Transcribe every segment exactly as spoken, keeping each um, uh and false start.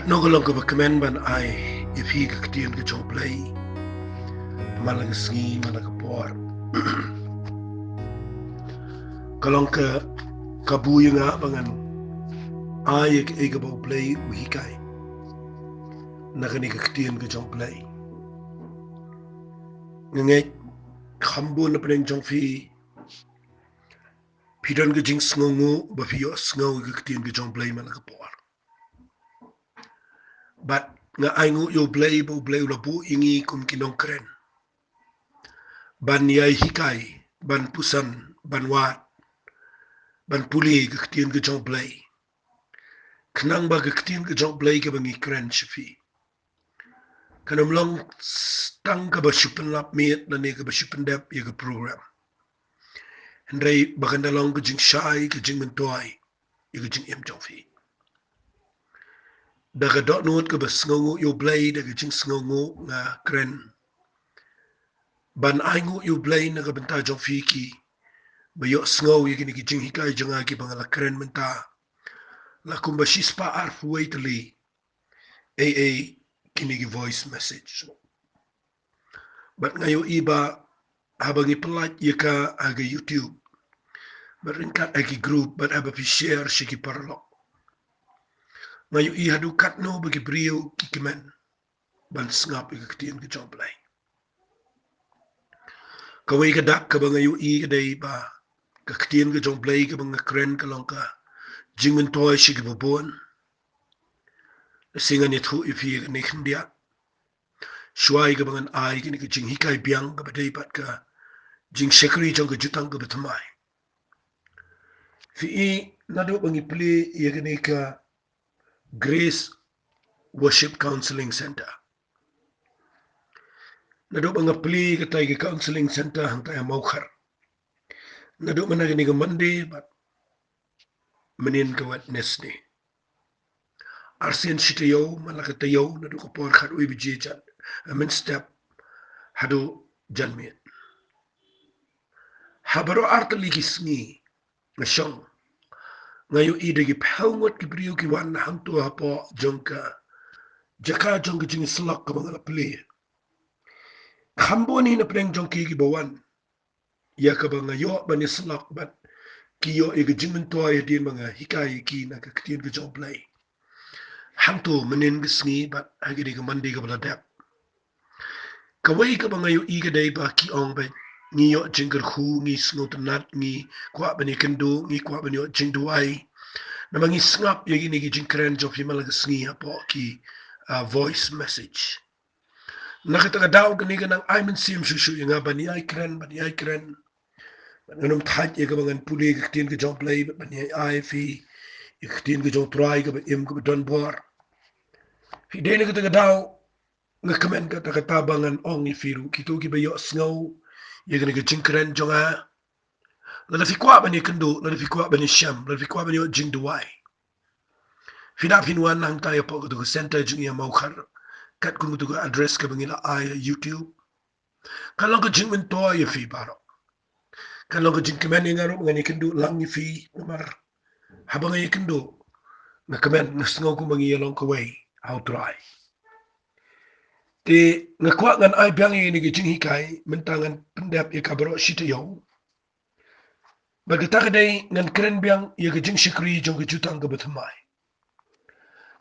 Nongkhlong kaba kmen ban ai ïa phi ka ktien ka jong U Blei man la ka sngi man la ka por. Ka long ka kabu ïa nga ba ngan ai ïa kaei kaba U Blei u hikai na kane ka ktien ka jong U Blei. Nga ngeit kham bun na pdeng jong phi phi don ka jingsngewnguh ba phi ïohsngew ïa ka ktien ka jong U Blei man la ka por. Bad nga ainguh ïa U Blei ba U Blei u la buh ïa ngi kum ki nongkren ban ïai hikai, ban puson, ban wad, ban pule ka ktien ka jong U Blei. Khnang ba ka ktien ka jong U Blei kaba ngi kren sha phi kan ym long tang kaba shu pynlap miet lane kaba shu pyndep ïa ka program, hynrei ba kan da long ka jingshai, ka jingmyntoi ïa ka jingim jong phi. Da ka dohnud kaba sngewnguh ïa U Blei, da ka jingsngewnguh nga kren ban ainguh ïa U Blei na ka bynta jong phi kiba ïohsngew ïa kine ki jinghikai jong nga kiba nga la kren mynta la kumba shispah arphew wei tylli. Ei ei kine ki voice message. Bad nga ïohi ba haba ngi pynlait ïa ka ha ka YouTube bad ryngkat ha ki group bad haba phi share sha ki paralok, nga ïohi haduh katno ba ki briew ki kmen ban sngap ïa ka ktien ka jong U Blei. Kawei ka dak kaba nga ïohi ka dei ba ka ktien ka jong U Blei kaba nga kren ka long ka jingmyntoi sha kiba bun. Lehse ngan ïathuh ïa phi ïa kane khyndiat shuwa ïa kaba ngan ai kane ka jinghikai biang kaba dei bad ka jingshakri jong ka jutang kaba thymmai. Phi i, naduh ba ngi plie ïa kane ka Grace Worship Counseling Center, naduh ba nga plie katai ka counseling center hangtai ha Mawkhar, naduh mynta kane ka Monday bad mynnin ka Wednesday, arsien shi taïew man la ka taïew, naduh ka por khatwei baje jan mynstep haduh janmiet. Ha baroh ar tylli ki sngi nga shong, nga ïohi da ki phew ngut ki briew ki wan hangto hapoh jong ka jaka jong ka jingïasyllok kaba nga la plie. Kham bun hi na pdeng jong ki kiba wan ïa kaba nga ïoh ban ïasyllok bad ki ïoh ïa ka jingmyntoi hadien ba nga hikai ïa ki na ka ktien ka jong U Blei hangto mynnin ka sngi bad ha kane ka Monday kaba la dep. Kawei kaba nga ïohi ka dei ba ki ong ba ngi ïoh jingkyrkhu, ngi sngewtynnat, ngi kwah ban ïakynduh, ngi kwah ban ïoh jingduwai. Namar ngi sngap ïa kine ki jingkren jong phi man la ka sngi hapoh ki, ah, voice message. Na kata ka daw kane ka nang ai mynsiem shuh shuh ïa nga ban ïai kren, ban ïai kren. Ngan ym thait ïa kaba ngan pule ka ktien ka jong U Blei, ban ïai ai phi ïa ka ktien ka jong U Trai kaba im kaba don bor. Phi dei na kata ka daw nga kmen kata kata ba ngan ong ïa phi ruh, kito kiba ïohsngew ïa kane ka jingkren jong nga, lada phi kwah ban ïakynduh, lada phi kwah ban ïashem, lada phi kwah ban ïoh jingduwai, phi da phin wan hangtai hapoh kato ka center jong ngi ha Mawkhar, katkum kato ka address kaba ngi la ai ha YouTube. Kan long ka jingmyntoi ïa phi baroh. Kan long ka jingkmen ïa nga ruh ba ngan ïakynduh lang ïa phi, namar haba nga ïakynduh nga kmen, nga sngew kumba ngi ïalong kawei ha U Trai. Te nga kwah ngan ai biang ïa kine ki jinghikai, mynta ngan pyndep ïa ka baroh shi taïew. Bad kata ka dei ngan kren biang ïa ka jingshakri jong ka jutang kaba thymmai.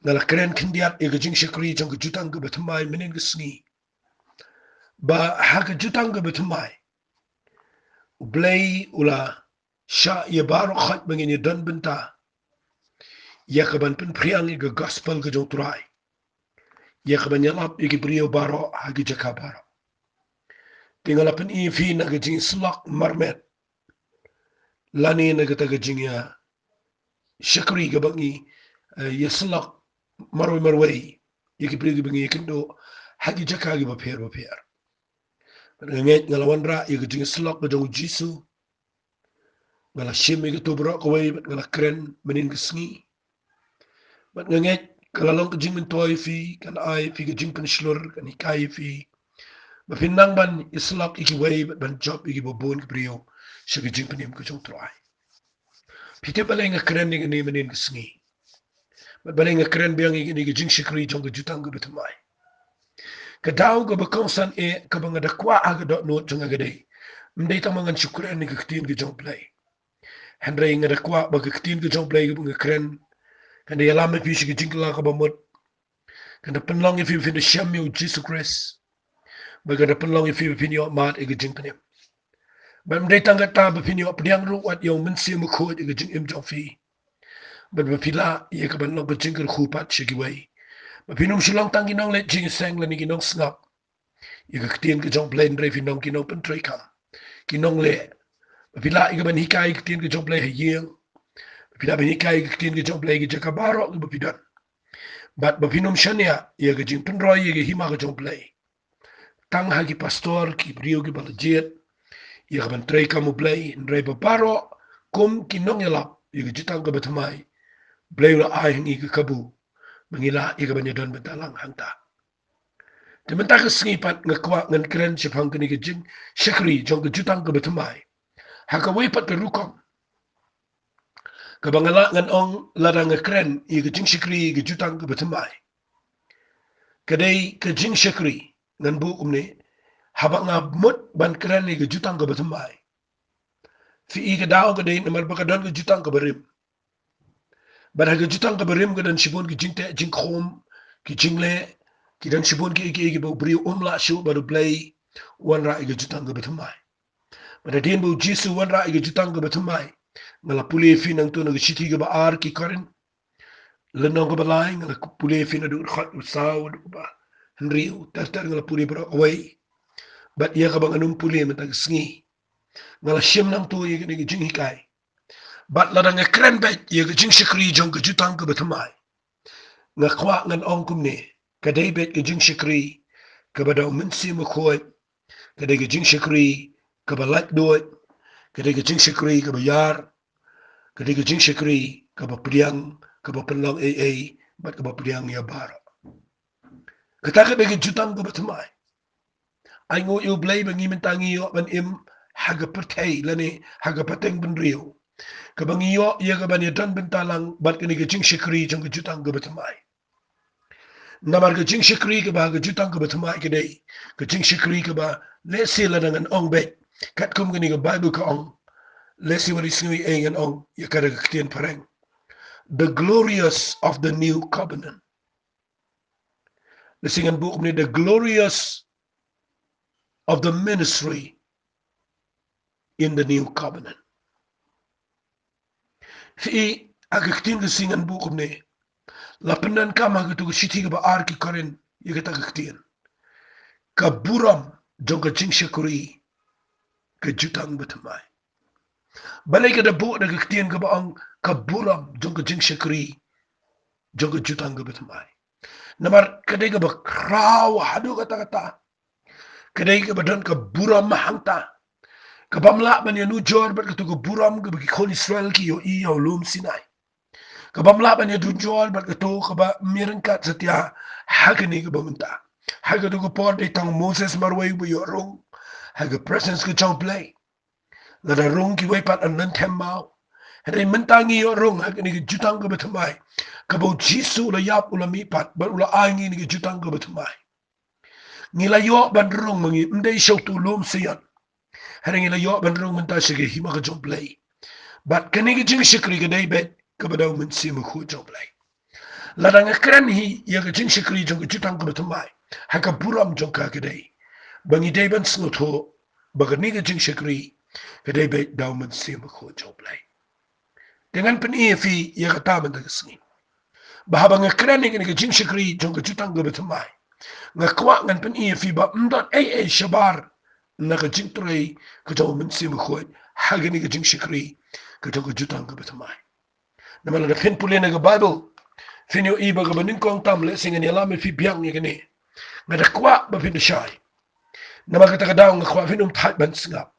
Nga la kren khyndiat ïa ka jingshakri jong ka jutang kaba thymmai mynnin ka sngi, ba ha ka jutang kaba thymmai U Blei u la shah ïa baroh khoit ba ngin ïadon bynta ïa kaban pynphriang ïa ka gospel ka jong U Trai, ïa kaban ïalap ïa ki briew baroh ha ki jaka baroh. Te nga la pyni ïa phi na ka jingïasyllok marmet lane na kata ka jingïa shakri kaba ngi, eh, ïasyllok marwei marwei ïa ki briew kiba ngi ïakynduh ha ki jaka kiba pher bapher. Bad nga ngeit nga la wanrah ïa ka jingïasyllok ka jong U Jisu. Nga la shim ïa kato baroh kawei bad nga la kren mynnin ka sngi. Bad nga ngeit ka la long ka jingmyntoi ïa phi, kan ai ïa phi ka jingpynshlur, kan hikai ïa phi ba phin nang ban ïasyllok ïa kiwei bad ban jop ïa kiba bun ki briew sha ka jingpynim ka jong U Trai. Phi tip balei nga kren ïa kane mynnin ka sngi? Bad balei nga kren biang ïa kane ka jingshakri jong ka jutang kaba thymmai? Ka daw kaba kongsan eh kaba nga da kwah ha ka dohnud jong nga ka dei, ym dei tang ba ngan shu kren ïa ka ktien ka jong U Blei. Hynrei nga da kwah ba ka ktien ka jong U Blei kaba nga kren kan da ïalam ïa phi sha ka jingkylla kaba mut, kan da pynlong ïa phi ba phin da shem ïa U Jisu Khrist, bad kan da pynlong ïa phi ba phin ïoh mad ïa ka jingpynim. Bad ym dei tang kata, ba phin ïoh pdiang ruh wat ïa U Mynsiem Bakhuid ïa ka jingim jong phi, bad ba phi lah ïa ka ban long ka jingkyrkhu pat sha kiwei, ba phin ym shu long tang ki nongleit jingïaseng lane ki nongsngap ïa ka ktien ka jong U Blei, hynrei phin long ki nongpyntreikam, ki nongleh. Ba phi lah ïa ka ban hikai ïa ka ktien ka jong U Blei ha ïing, ba phi lah ban hikai ïa ka ktien ka jong U Blei ha ki jaka baroh kiba phi don, bad ba phin ym shaniah ïa ka jingpynroi ïa ka hima ka jong U Blei, tang ha ki pastor, ki briew kiba la jied ïa ka ban treikam U Blei, hynrei ba baroh kum ki nongïalap ïa ka jutang kaba thymmai, U Blei u la ai ha ngi ka kabu ba ngi lah ïa ka ban ïadon bynta lang hangta. Te mynta ka sngi pat nga kwah ngan kren shaphang kane ka jingshakri jong ka jutang kaba thymmai ha kawei pat ka rukom. Kaba nga lah ngan ong, lada nga kren ïa ka jingshakri ïa ka jutang kaba thymmai, ka dei ka jingshakri, ngan buh kumne, haba nga mut ban kren ïa ka jutang kaba thymmai, phi i ka daw ka dei namar ba ka don ka jutang kaba rim. Bad ha ka jutang kaba rim ka don shibun ki jingteh jingkhum, ki jingleh, ki don shibun kiei kiei kiba u briew um lah shuh bad U Blei u wanrah ïa ka jutang kaba thymmai. Bad hadien ba U Jisu u wanrah ïa ka jutang kaba thymmai, nga la pule ïa phi nangta na ka shithi kaba ar ki Korinth, lynnong kaba lai, nga la pule ïa phi naduh dkhot kaba saw haduh kaba hynriew, ter ter nga la pule baroh kawei. Bad ïa kaba ngan ym pule mynta ka sngi, nga la shim nangta ïa kane ka jinghikai. Bad lada nga kren beit ïa ka jingshakri jong ka jutang kaba thymmai, nga kwah ngan ong kumne, ka dei beit ka jingshakri kaba da U Mynsiem Bakhuid, ka dei ka jingshakri kaba laitluid, ka dei ka jingshakri kaba ïar, ka dei ka jingshakri kaba pdiang, kaba pynlong ei ei bad kaba pdiang ïa baroh. Kata ka dei ka jutang kaba thymmai. Ai nguh ïa U Blei ba ngi mynta ngi ïoh ban im ha ka pyrthei lane ha ka pateng bynriew kaba ngi ïoh ïa ka ban ïadon bynta lang bad kane ka jingshakri jong ka jutang kaba thymmai. Namar ka jingshakri kaba ha ka jutang kaba thymmai ka dei ka jingshakri kaba, lehse lada ngan ong beit katkum kane ka Baibl ka ong, lehse wat i sngew ei ngan ong ïa ka da ka ktien phareng, the glorious of the new covenant. Lehse ngan buh kumne, the glorious of the ministry in the new covenant. Phi i, ha ka ktien Khasi ngan buh kumne, la pyndonkam ha katu ka shithi kaba ar ki Korinth ïa kata ka ktien, ka burom jong ka jingshakri ka jutang ba thymmai. Balei ka da buh da ka ktien kaba ong ka burom jong ka jingshakri jong ka jutang kaba thymmai? Namar ka dei kaba khraw haduh katta katta. Ka dei kaba don ka burom hangta, kabym lah ban ïanujor bad katu ka burom kaba ki khun Israel ki ïohi ha u lum Sinai. Kabym lah ban ïanujor bad katu kaba ym ïaryngkat satia ha kane kaba mynta. Ha katu ka por dei tang u Moses marwei uba ïoh rung ha ka presence ka jong U Blei. Lada rung kiwei pat yn lynthep maw. Hynrei mynta ngi ïoh rung ha kane ka jutang kaba thymmai, kaba U Jisu u la ïap, u la mihpat bad u la ai ngi kane ka jutang kaba thymmai. Ngi la ïoh ban rung ma ngi ym dei sha utu u lum Sion, hynrei ngi la ïoh ban rung mynta sha ka hima ka jong U Blei. Bad kane ka jingshakri ka dei beit kaba da U Mynsiem Bakhuid jong U Blei. Lada nga kren hi ïa ka jingshakri jong ka jutang kaba thymmai, ha ka burom jong ka ka dei ba ngi dei ban sngewthuh ba kane ka jingshakri ka dei beit da U Mynsiem Bakhuid jong U Blei. Te ngan pyni ïa phi ïa kata mynta ka sngi, ba haba nga kren ïa kane ka jingshakri jong ka jutang kaba thymmai, nga kwah ngan pyni ïa phi ba ym don ei ei shabar na ka jingtrei ka jong U Mynsiem Bakhuid ha kane ka jingshakri ka jong ka jutang kaba thymmai. Namar lada phin pule na ka Baibl, phin ïohi ba kaba nyngkong tam, lehse ngan ïalam ïa phi biang ïa kane, nga da kwah ba phin da shai. Namar kata ka daw nga kwah phin ym thait ban sngap.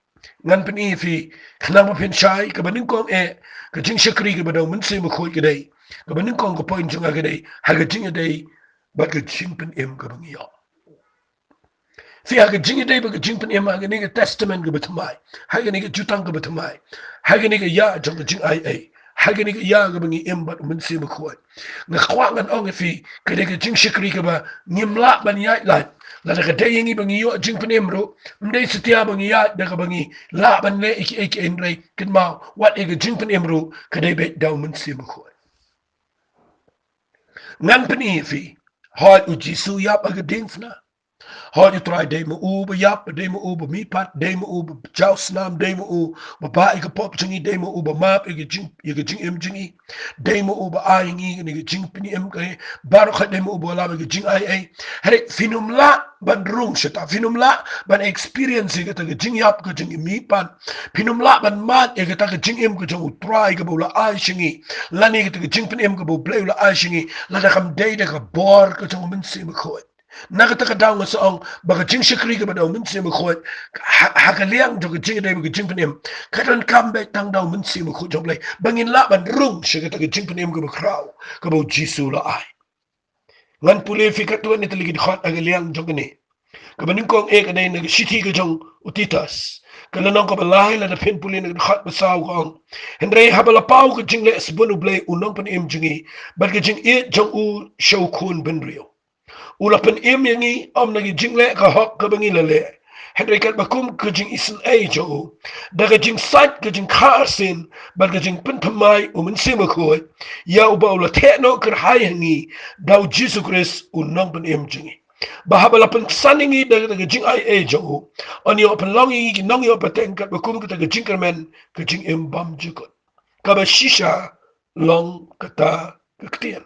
Ngan pyni ïa phi, khnang ba phin shai, kaba nyngkong eh, ka jingshakri kaba da U Mynsiem Bakhuid ka dei, kaba nyngkong ka point jong nga ka dei ha ka jingïadei bad ka jingpynim kaba ngi ïoh. Phi, ha ka jingïadei bad ka jingpynim ha kane ka testament kaba thymmai, ha kane ka jutang kaba thymmai, ha kane ka ïa jong ka jingaiei, ha kane ka ïa kaba ngi im bad u Mynsiem Bakhuid. Nga kwah ngan ong ïa phi, ka dei ka jingshakri kaba ngim lah ban ïaid lait. Lada ka dei ïa ngi ba ngi ïoh jingpynim ruh, ym dei satia ba ngi ïaid da kaba ngi lah ban leh ïa kiei kiei, hynrei kynmaw, wat ïa ka jingpynim ruh ka dei beit da u Mynsiem Bakhuid. Ngan pyni ïa phi, hooid u Jisu ïap ha ka diengphna. Hooid u Trai dei ma u ba ïap, dei ma u ba mihpat, dei ma u ba jaw snam, dei ma u ba bah ïa ka pop jong ngi, dei ma u ba map ïa ka jing, ïa ka jingim jong ngi. Dei ma u ba ai ngi ïa ka jingpynim ka, baroh ka dei ma u ba lam ïa ka jingai ei. Hynrei phin ym lah ban rung shata, phin ym lah ban experience ïa kata ka jingïap ka jong ngi mihpat. Phin ym lah ban mad ïa kata ka jingim ka jong u Trai kaba u la ai sha ngi, lane kata ka jingpynim kaba u Blei u la ai sha ngi, lada kam dei da ka bor ka jong u Mynsiem Bakhuid. Na kata ka daw nga sa ong ba ka jingshakri kaba da u Mynsiem Bakhuid, ha, ha ka liang jong ka jingïadei bad ka jingpynim, ka donkam beit tang da u Mynsiem Bakhuid jong u Blei ba ngin lah ban rung sha kata ka jingpynim kaba khraw kaba u Jisu u la ai. Ngan pule ïa phi katto katne tylli ki dkhot ha ka liang jong kane. Kaba nyngkong eh ka dei na ka shithi ka jong u Titus, ka lynnong kaba lai, lada phin pule na ka dkhot ba saw ka ong: Hynrei haba la paw ka jingleh sbun u Blei u Nongpynim jong ngi bad ka jingïeit jong u sha u khun bynriew, u la pynim ïa ngi, ym na ka jingleh ka hok kaba ngi la leh, hynrei katba kum ka jingisynei jong u, da ka jingsait ka jingkha arsien bad ka jingpynthymmai u Mynsiem Bakhuid, ïa uba u la theh noh kyrhai ha ngi da u Jisu Khrist u Nongpynim jong ngi. Ba haba la pynsan ïa ngi da, da ka jingai ei jong u, yn ïoh pynlong ïa ngi ki nongïoh pateng katba kum kata ka jingkyrmen ka jingim bymjukut. Kaba shisha long kata ka ktien.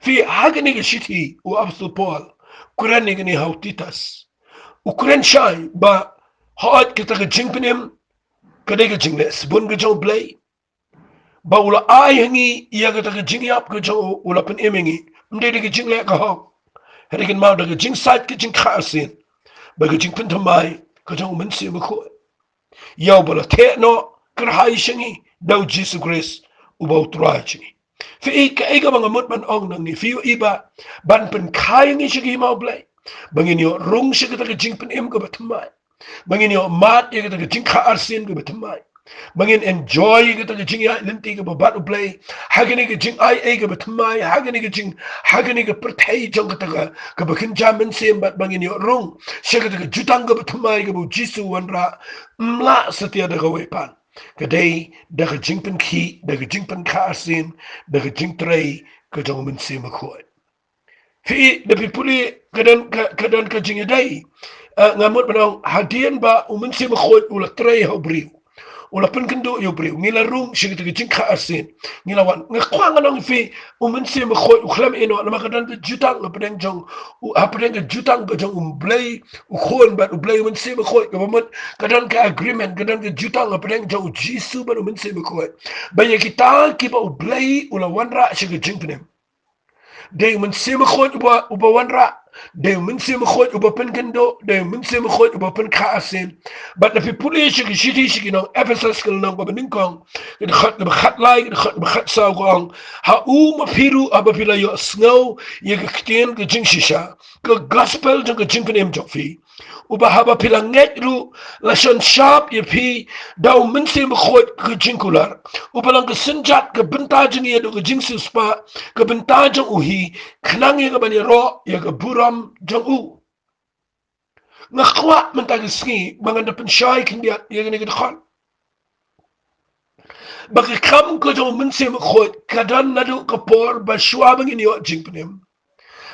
Phi, ha kane ka shithi u Apostol Paul u kren ïa kane ha u Titus. U kren shai ba hooid kata ka jingpynim ka dei ka jingleh sbun ka jong u Blei, ba u la ai ha ngi ïa kata ka jingïap ka jong u, u la pynim ïa ngi, ym dei da ka jingleh ka hok, hynrei kynmaw da ka jingsait ka jingkha arsien bad ka jingpynthymmai ka jong u Mynsiem Bakhuid, ïa uba la theh noh kyrhai sha ngi da u Jisu Khrist uba u Trai jong ngi. Phi, kaei kaba nga mut ban ong nangne, phi, ïohi ba ban pynkha ïa ngi sha ka hima u Blei, ba ngin ïoh rung sha kata ka jingpynim kaba thymmai, ba ngin ïoh mad ïa kata ka jingkha arsien kaba thymmai, ba ngin enjoy ïa kata ka jingïaid lynti kaba bad u Blei ha kane ka jingai ei kaba thymmai, ha kane ka jing, ha kane ka pyrthei jong kata ka, kaba kynja mynsiem, bad ba ngin ïoh rung sha kata ka jutang kaba thymmai kaba u Jisu u wanrah, ym lah satia da kawei pat. Ka dei da ka jingpynkhih, da ka jingpynkha arsien, da ka jingtrei ka jong u Mynsiem Bakhuid. Phi, da phi pule ka don ka, ka don ka jingïadei. Eh, nga mut ban ong, hadien ba u Mynsiem Bakhuid u la trei ha u briew, u la pynkynduh ïa u briew, ngi la rung sha kata ka jingkha arsien, ngi la wan. Nga kwah ngan ong ïa phi, u Mynsiem Bakhuid u khlem ïehnoh, namar ka don ka jutang hapdeng jong u, hapdeng ka jutang ka jong u Blei u Khun bad u Blei u Mynsiem Bakhuid, kaba mut ka don ka agreement, ka don ka jutang hapdeng jong u Jisu bad u Mynsiem Bakhuid, ba ïa kita kiba u Blei u la wanrah sha ka jingpynim, dei u Mynsiem Bakhuid uba, uba wanrah, dei u Mynsiem Bakhuid uba pynkynduh, dei u Mynsiem Bakhuid uba pynkha arsien. Bad da phi pule sha ka shithi sha ki nong Ephesus, ka lynnong kaba nyngkong, ka dkhot kaba khatlai, ka dkhot kaba khatsaw ka ong: Ha u ma phi ruh, haba phi la ïohsngew ïa ka ktien ka jingshisha, ka gospel jong ka jingpynim jong phi, uba haba phi la ngeit ruh, la shon shap ïa phi da u Mynsiem Bakhuid ka jingkular, uba long ka synjat ka bynta jong ngi haduh ka jingsiewspah, ka bynta jong u hi, khnang ïa kaban ïaroh ïa ka burom jong u. Nga kwah mynta ka sngi ba ngan da pynshai khyndiat ïa kane ka dkhot, ba ka kam ka jong u Mynsiem Bakhuid ka don naduh ka por ba shuwa ba ngin ïoh jingpynim.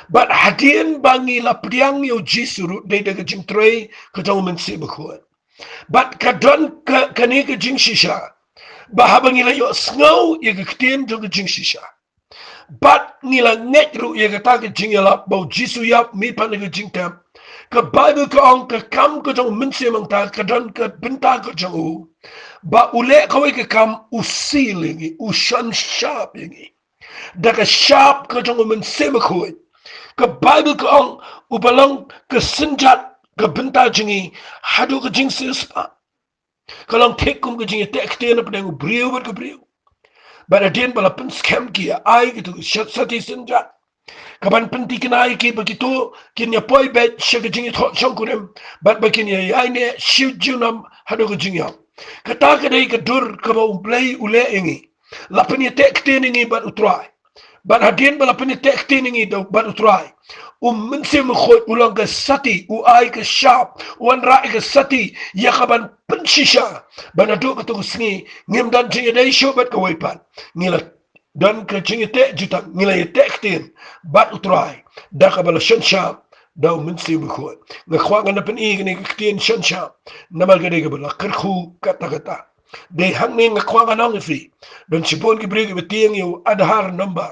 Bad hadien ba ngi la pdiang ïa u Jisu ruh, dei da ka jingtrei ka jong u Mynsiem Bakhuid. Bad ka don ka, kane ka jingshisha, ba haba ngi la ïohsngew ïa ka ktien jong ka jingshisha, bad ngi la ngeit ruh ïa kata ka jingïalap ba u Jisu u ïap mihpat na ka jingtep, ka Baibl ka ong ka kam ka jong u Mynsiem hangta ka don ka bynta ka jong u, ba u leh kawei ka kam, u seal ïa ngi, u shon shap ïa ngi da ka shap ka jong u Mynsiem Bakhuid. Ka Baibl ka ong uba long ka synjat ka bynta jong ngi haduh ka jingsiewspah. Ka long thik kum ka jingïateh ktien hapdeng u briew bad ka briew. Bad hadien ba la pynskhem ki ïa ai kito ki sat-, sati synjat, kaban pynthikna ïa ki ba kito kin ïa poi beit sha ka jingïathoh shongkurim, bad ba kin ïa ïaineh shi junom haduh ka jingïap. Kata ka dei ka dur kaba u Blei u leh ïa ngi. La pynïateh ktien ïa ngi bad u Trai. Bad hadien ba la pynïateh ktien ïa ngi da bad u Trai, u Mynsiem Bakhuid u long ka sati, u ai ka shap, u wanrah ïa ka sati ïa ka ban pynshisha ba naduh kato ka sngi ngim don jingïadei shuh bad kawei pat. Ngi la don ka jingïateh jutang, ngi la ïateh ktien bad u Trai da kaba la shon shap da u Mynsiem Bakhuid. Nga kwah ngan da pyni kane ka ktien shon shap namar ka dei kaba la kyrkhu katta katta. Dei hangne nga kwah ngan ong ïa phi, don shibun ki briew kiba tieng ïa u Aadhaar number,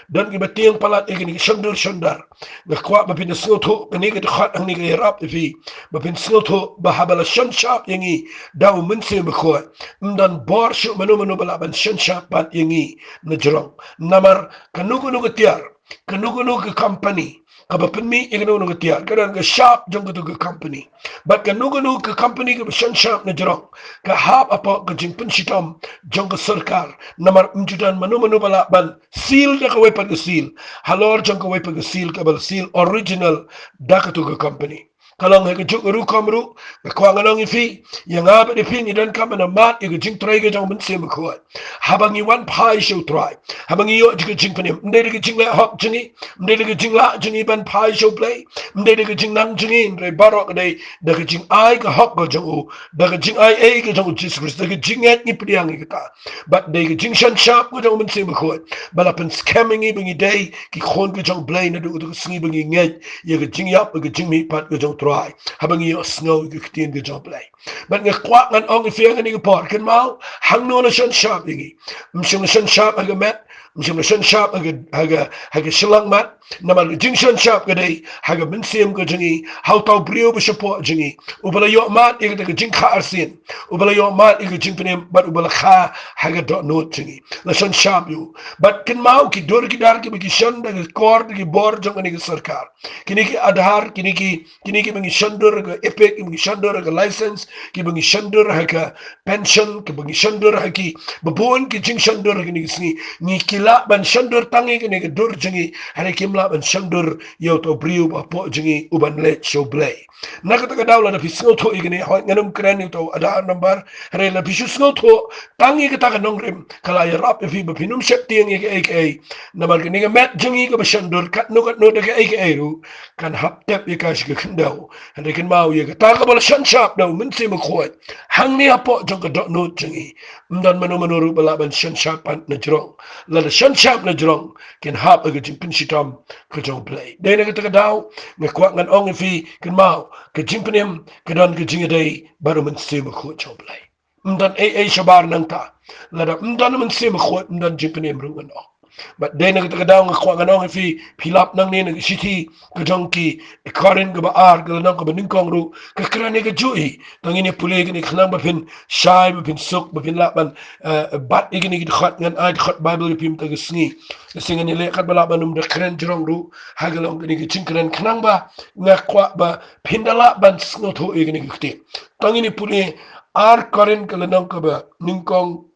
don kiba tieng palat ïa kine ki shondur shondar. Nga kwah ba phin sngewthuh kane ka dkhot hangne ka ïarap ïa phi, ba phin sngewthuh ba haba la shon shap ïa ngi da u Mynsiem Bakhuid, ym don bor shuh mano mano ba lah ban shon shap pat ïa ngi na jrong. Namar kano kano ka tiar, kano kano ka company kaba pynmih ïa kano kano ka tiar, ka don ka shap jong kato ka company. Bad kano kano ka company kaba shon shap na jrong, ka hap hapoh ka jingpynshitom jong ka sorkar. Namar ym ju don mano mano ba lah ban seal da kawei pat ka seal halor jong kawei pat ka seal kaba la seal original da kato ka company. Ka long ha kajuh ka rukom ruh, nga kwah ngan ong ïa phi, ïa nga bad ïa phi ngi donkam ban mad ïa ka jingtrei ka jong u Mynsiem Bakhuid. Haba ngi wan phai sha u Trai, haba ngi ïoh jong ka jingpynim, ym dei da ka jingleh hok jong ngi, ym dei da ka jinglah jong ngi ban phai sha u Blei, ym dei da ka jingnang jong ngi, hynrei baroh ka dei da ka jingai ka hok ka jong u, da ka jingai ei ka jong u Jisu Khrist, da ka jingngeit ngi pdiang ïa kata. Bad dei ka jingshon shap ka jong u Mynsiem Bakhuid ba la pynskhem ïa ngi ba ngi dei ki khun ka jong u Blei naduh kato ka sngi ba ngi ngeit ïa ka jingïap, ïa ka jingmihpat ka jong u Trai, haba ngi ïohsngew ïa ka ktien ka jong u Blei. Bad nga kwah ngan ong ïa phi ha kane ka por, kynmaw, hangno la shon shap ïa ngi? Ym shym la shon shap ha ka met, ym shym la shon shap ha ka, ha ka, ha ka shyllangmat. Namar ka jingshon shap ka dei ha ka mynsiem ka jong ngi, ha uta u briew ba shapoh jong ngi, uba la ïoh mad ïa kata ka jingkha arsien, uba la ïoh mad ïa ka jingpynim, bad uba la kha ha ka dohnud jong ngi. La shon shap ïa u. Bad kynmaw, ki dur ki dar kiba ki shon da ka kor da ki bor jong kane ka sorkar, kine ki Aadhaar, kine ki, kine kiba ngi shondur ha ka EPIC, kiba ngi shondur ha ka license, kiba ngi shondur ha ka pension, kiba ngi shondur ha ki, ba bun ki jingshondur ha kine ki sngi. Ngi, ki lah ban shondur tang ïa kane ka dur jong ngi, hynrei kim lah ban shondur ïa uta u briew ba hapoh jong ngi uban leit sha u Blei. Na kata ka daw, lada phi sngewthuh ïa kane, hooid, ngan ym kren ïa uta u Aadhaar number, hynrei lada phi shu sngewthuh tang ïa kata ka nongrim, ka la ïarap ïa phi ba phin ym sheptieng ïa kaei kaei. Namar kane ka met jong ngi kaba shondur, katno katno da kaei kaei ruh, kan hap tep ïa ka sha ka khyndew. Hynrei kynmaw, ïa kata kaba la shon shap da u Mynsiem Bakhuid hangne hapoh jong ka dohnud jong ngi, ym don mano mano ruh ba lah ban shon shap pat na jrong. Lada shon shap na jrong, kin hap ha ka jingpynshitom ka jong u Blei. Dei na kata ka daw, nga kwah ngan ong ïa phi, kynmaw, ka jingpynim ka don ka jingïadei bad u Mynsiem Bakhuid jong u Blei. Ym don ei ei shabar nangta. Lada ym don u Mynsiem Bakhuid, ym don jingpynim ruh, ngan ong. Bad dei na kata ka daw nga kwah ngan ong ïa phi, phi lap nangne na ka shithi ka jong ki Korinth kaba ar, ka lynnong kaba nyngkong ruh, ka kren ïa kajuh hi. To ngin ïa pule kine khnang ba phin shai, ba phin suk, ba phin lah ban, eh, bat ïa kine ki dkhot, ngan ai dkhot Baibl ïa phi mynta ka sngi. Ka sngi ngan ïa leh katba lah ban ym da kren jrong ruh ha ka long kane ka jingkren, khnang ba nga kwah ba phin da lah ban sngewthuh ïa kane ka ktien. To ngin ïa pule Ar Korinth ka lynnong kaba nyngkong,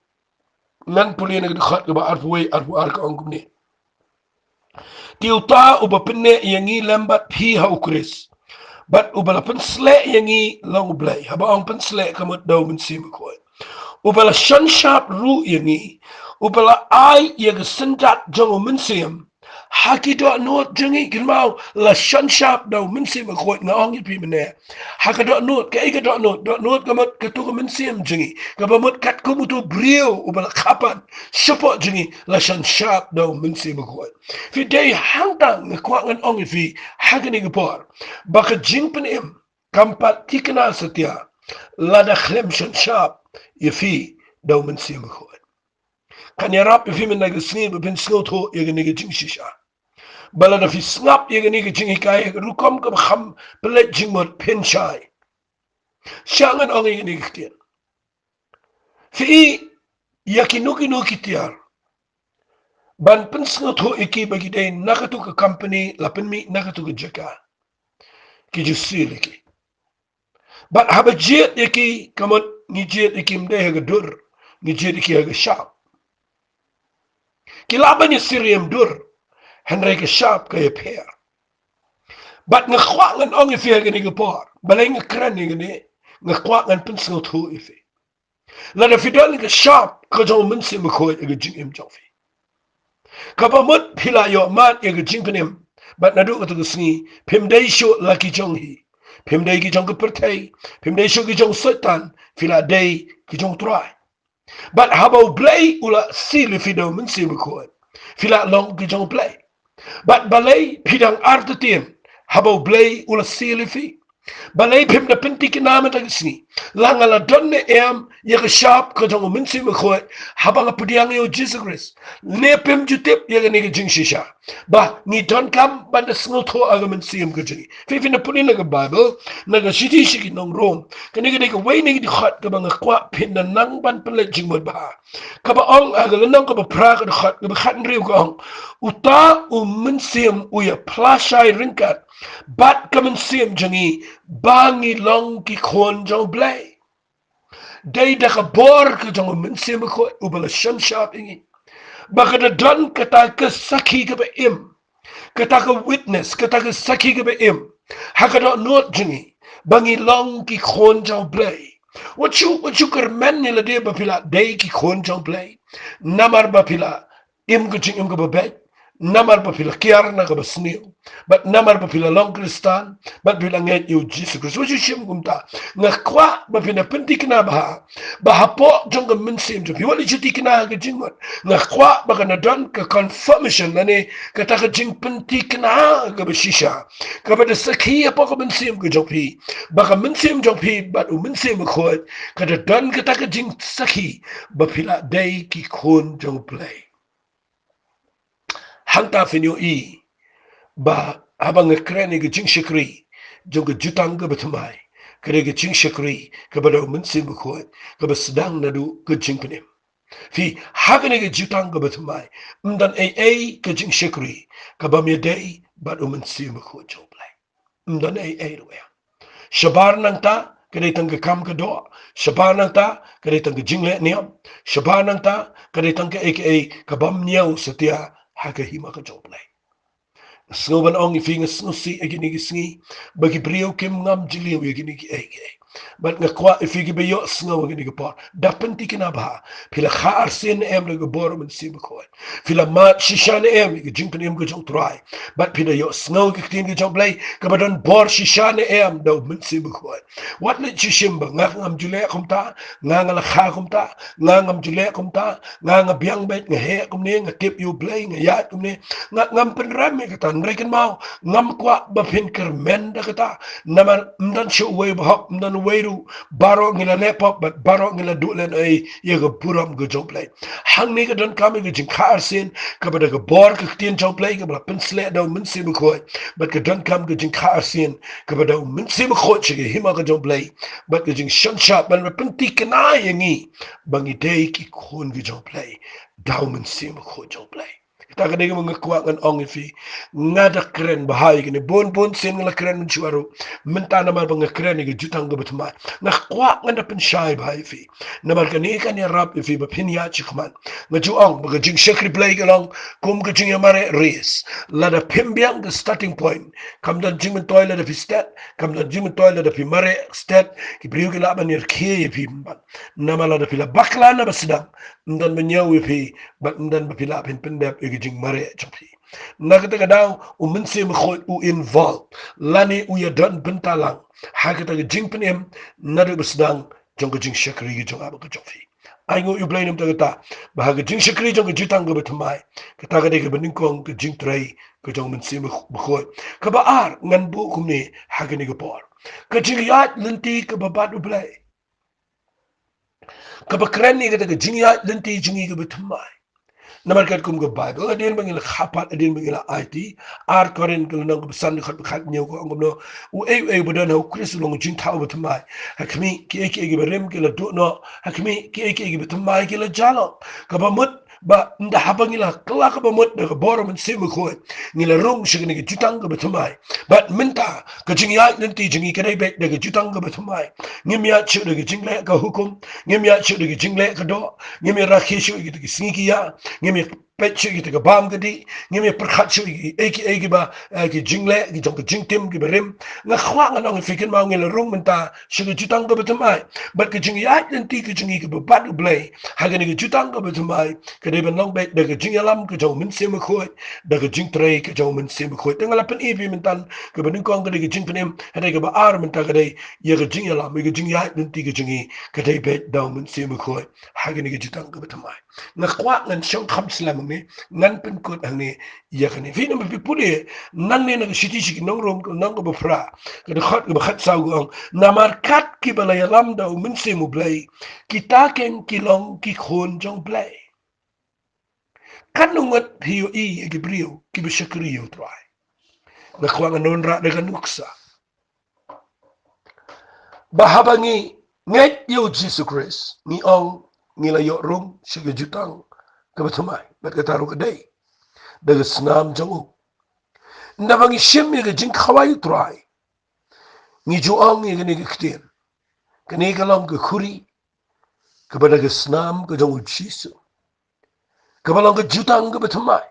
ngan pule na ka dkhot kaba arphew wei, arphew ar, ka ong kumne: Te uta uba pynneh ïa ngi lem bad phi ha u Khrist, bad uba la pynsleh ïa ngi long u Blei. Haba ong pynsleh, ka mut da u Mynsiem Bakhuid. Uba la shon shap ruh ïa ngi, uba la ai ïa ka syndat jong u Mynsiem ha ki dohnud jong ngi. Kynmaw, la shon shap da u Mynsiem Bakhuid, nga ong ïa phi mynne. Ha ka dohnud, kaei ka dohnud? Dohnud ka mut kato ka mynsiem jong ngi, kaba mut katkum uto u briew uba la kha pat shapoh jong ngi, la shon shap da u Mynsiem Bakhuid. Phi, dei hangta nga kwah ngan ong ïa phi ha kane ka por ba ka jingpynim kam pat thikna satia lada khlem shon shap ïa phi da u Mynsiem Bakhuid. Kan ïarap ïa phi mynta ka sngi ba phin sngewthuh ïa kane ka jingshisha. Ba lada phi sngap ïa kane ka jinghikai ha ka rukom kaba kham pynleit jingmut, phin shai. Sha ngan ong ïa kane ka ktien. Phi i ïa kino kino ki tiar, ban pynsngewthuh ïa ki ba ki dei na kato ka company, la pynmih na kato ka jaka, ki ju seal ïa ki. Bad haba jied ïa ki, ka mut ngi jied ïa ki ym dei ha ka dur, ngi jied ïa ki ha ka shap. Ki lah ban ïa syriem dur, hynrei ka shap ka ïapher. Bad nga kwah ngan ong ïa phi ha kane ka por, balei nga kren ïa kane, nga kwah ngan pynsngewthuh ïa phi. Lada phi don ka shap ka jong u Mynsiem Bakhuid ha ka jingim jong phi, kaba mut phi la ïoh mad ïa ka jingpynim, bad naduh kata ka sngi phim dei shuh la ki jong hi, phim dei ki jong ka pyrthei, phim dei shuh ki jong u Soitan, phi la dei ki jong u Trai. Bad haba U Blei u la seal ïa phi da u Mynsiem Bakhuid, phi la long ki jong U Blei. Bad balei phi dang artatien haba U Blei u la seal ïa phi? Balei phim da pynthikna mynta ka sngi? La nga la don ne em ïa ka shap ka jong u Mynsiem Bakhuid haba nga pdiang ïa u Jisu Khrist? Ne phim ju tip ïa kane ka jingshisha ba ngi donkam ban da sngewthuh ïa ka mynsiem ka jong ngi? Phi, phin da pule na ka Baibl, na ka shithi sha ki nong Rom, kane ka dei kawei na ki dkhot kaba nga kwah phin da nang ban pynleit jingmut bha. Kaba ong ha ka lynnong kaba phra, ka dkhot kaba khathynriew, ka ong: Uta u Mynsiem u ïaphla shai ryngkat bad ka mynsiem jong ngi ba ngi long ki khun jong U Blei. Dei da ka bor ka jong u Mynsiem Bakhuid uba la shon shap ïa ngi ba ka da don kata ka sakhi kaba im, kata ka witness, kata ka sakhi kaba im ha ka dohnud jong ngi ba ngi long ki khun jong U Blei. Wat shu, wat shu kyrmen ïa lade ba phi la dei ki khun jong U Blei namar ba phi la im ka jingim kaba beit, namar ba phi la kiar na kaba sniew, bad namar ba phi la long Khristan, bad phi la ngeit ïa u Jisu Khrist. Wat shu shim kumta. Nga kwah ba phin da pynthikna bha ba hapoh jong ka mynsiem jong phi, wat la shu thikna ha ka jingmut, nga kwah ba kan da don ka confirmation lane kata ka jingpynthikna kaba shisha, kaba da sakhi hapoh ka mynsiem ka jong phi, ba ka mynsiem jong phi bad u Mynsiem Bakhuid ka da don kata ka jingsakhi ba phi la dei ki khun jong U Blei. Hangta phin ïohi ba haba nga kren ïa ka jingshakri jong ka jutang kaba thymmai, ka dei ka jingshakri kaba da u Mynsiem Bakhuid, kaba sdang naduh ka jingpynim. Phi, ha kane ka jutang kaba thymmai, ym don ei ei ka jingshakri kaba ym ïadei bad u Mynsiem Bakhuid jong U Blei. Ym don ei ei ruh ïa. Shabar nangta ka dei tang ka kam ka doh, shabar nangta ka dei tang ka jingleh niam, shabar nangta ka dei tang kaei kaei kabym ñiew satia ha ka hima ka jong U Blei. Nga sngew ban ong ïa phi, nga sngewsih ïa kine ki sngi ba ki briew kim ngam jylliew ïa kine kiei kiei. Bad nga kwah ïa phi kiba ïohsngew ha kane ka por, da pynthikna bha. Phi la kha arsien ne em da ka bor u Mynsiem Bakhuid? Phi la mad shisha ne em ïa ka jingpynim ka jong U Trai? Bad phi da ïohsngew ïa ka ktien ka jong U Blei kaba don bor shisha ne em da u Mynsiem Bakhuid? Wat leit shu shim ba nga ngam ju leh kumta, nga nga la kha kumta, nga ngam ju leh kumta, nga nga biang beit, nga heh kumne, nga tip ïa U Blei, nga ïaid kumne, nga ngam pynrem ïa kata. Hynrei kynmaw, ngam kwah ba phin kyrmen da kata. Namar ym don shuh uwei uba hok, ym don uwei ruh. Baroh ngi la leh pop bad baroh ngi la duh lehnohei ïa ka burom ka jong U Blei. Hangne ka donkam ïa ka jingkha arsien kaba da ka bor ka ktien jong U Blei kaba la pynsleh da u Mynsiem Bakhuid, bad ka donkam ka jingkha arsien kaba da u Mynsiem Bakhuid sha ka hima ka jong U Blei, bad ka jingshon shap ban pynthikna ïa ngi ba ngi dei ki khun ki jong U Blei da u Mynsiem Bakhuid jong U Blei. Kata ka dei kaba nga kwah ngan ong ïa phi. Nga da kren bha ïa kine, bun bun sien nga la kren mynshuwa ruh. Mynta namar ba nga kren ïa ka jutang kaba thymmai, nga kwah ngan da pynshai bha ïa phi. Namar kane kan ïarap ïa phi ba phin ïaid shakhmat. Nga ju ong ba ka jingshakri Blei ka long kum ka jingïamareh race. Lada phim biang ka starting point, kam don jingmyntoi lada phi stet, kam don jingmyntoi lada phi mareh stet, ki briew ki lah ban ïarkhie ïa phi bad. Namar lada phi la bakla na ba sdang, ym don ba ñiew ïa phi, bad ym don ba phi lah phin pyndep ïa ka jingmareh jong phi. Na kata ka daw u Mynsiem Bakhuid u involve lane u ïadon bynta lang ha kata ka jingpynim naduh ba sdang jong ka jingshakri ka jong nga bad ka jong phi. Ai nguh ïa U Blei namar kata ba ha ka jingshakri jong ka jutang kaba thymmai, kata ka dei kaba nyngkong ka jingtrei ka jong u Mynsiem Bakhuid. Kaba ar, ngan buh kumne ha kane ka por: ka jingïaid lynti kaba bad U Blei. Kaba kren ïa kata ka jingïaid lynti jong ngi kaba thymmai. Namar katkum ka Baibl, hadien ba ngi la kha pat, hadien ba ngi la aiti, Ar Korinth ka lynnong kaba san, dkhot ba khathynñiew, ka ong kumno: Uei uei uba don ha U Khrist u long u jingthaw ba thymmai. Ha khmih, kiei kiei kiba rim ki la duh noh. Ha khmih, kiei kiei kiba thymmai ki la jah noh. Kaba mut ba ynda haba ngi la kylla kaba mut da ka bor u Mynsiem Bakhuid, ngi la rung sha kane ka jutang kaba thymmai. Bad mynta ka jingïaid lynti jong ngi ka dei beit da ka jutang kaba thymmai. Ngim ïaid shuh da ka jingleh ka hukum, ngim ïaid shuh da ka jingleh ka doh, ngim ïaid rakhe shuh ïa kita ki sngi ki ïa, ngim ïaid peit shuh ïa kita ka bam ka dih, ngim ïa pyrkhat shuh ïa ki ei ki ei kiba, eh, ki jingleh, ki jong ka jingtim kiba rim. Nga kwah ngan ong ïa phi kynmaw ngi la rung mynta sha ka jutang kaba thymmai. Bad ka jingïaid lynti ka jong ngi kaba bad U Blei ha kane ka jutang kaba thymmai ka dei ban long beit da ka jingïalam ka jong U Mynsiem Bakhuid, da ka jingtrei ka jong U Mynsiem Bakhuid. Te nga la pyni ïa phi mynta kaba nyngkong ka dei ka jingpynim, hynrei kaba ar mynta ka dei ïa ka jingïalam, ïa ka jingïaid lynti ka jong ngi ka dei beit da U Mynsiem Bakhuid ha kane ka jutang kaba thymmai. Nga kwah ngan shong kham slem hangne, ngan pynkut hangne ïa kane. Phi, namar phi pule nangne na ka shithi sha ki nong Rom, ka lynnong kaba phra, ka dkhot kaba khatsaw ka ong, namar kat kiba la ïalam da U Mynsiem U Blei, kita ken ki long ki khun jong U Blei. Katno ngut phi ïohi ïa ki briew kiba shakri ïa U Trai? Nga kwah ngan wanrah da ka nuksa ba haba ngi ngeit ïa U Jisu Khrist, ngi ong ngi la ïoh rung sha ka jutang kaba thymmai, bad kata ruh ka dei da ka snam jong U. Ynda ba ngi shim ïa ka jingkhawai U Trai, ngi ju ong ïa kane ka ktien, kane ka long ka khuri kaba da ka snam ka jong U Jisu, kaba long ka jutang kaba thymmai.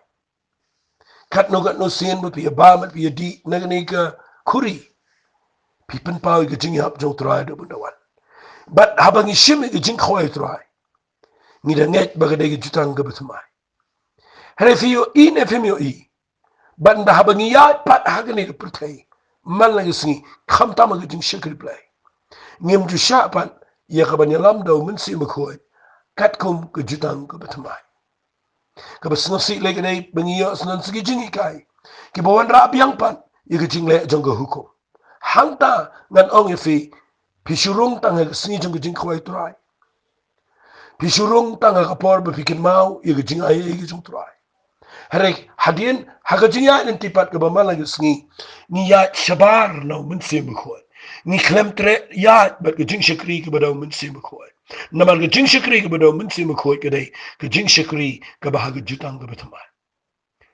Katno katno sien ba phi ïa bam, ba phi ïa dih na kane ka khuri, phi pynpaw ïa ka jingïap jong U Trai da bun da wan. Bad haba ngi shim ïa ka jingkhawai U Trai, ngi da ngeit ba ka dei ka jutang kaba thymmai. Hynrei phi ïohi ne phim ïohi, bad ynda haba ngi ïaid pat ha kane ka pyrthei man la ka sngi, khamtam ha ka jingshakri Blei, ngim ju shah pat ïa kaban ïalam da U Mynsiem Bakhuid katkum ka jutang kaba thymmai. Kaba sngewsih lei ka dei ba ngi ïoh sngewsih ki jinghikai kiba wanrah biang pat ïa ka jingleh jong ka hukum. Hangta ngan ong ïa phi, phi shu rung tang ha ka sngi jong ka jingkhawai U Trai. Phi shu rung tang ha ka por ba phi kynmaw ïa ka jingai ïa ka jong U Trai. Hynrei hadien ha ka jingïaid lynti pat kaba man la ka sngi, ngi ïaid shabar na U Mynsiem Bakhuid. Ngi khlem treh ïaid bad ka jingshakri kaba da U Mynsiem Bakhuid. Namar ka jingshakri kaba da U Mynsiem Bakhuid ka dei ka jingshakri kaba ha ka jutang kaba thymmai.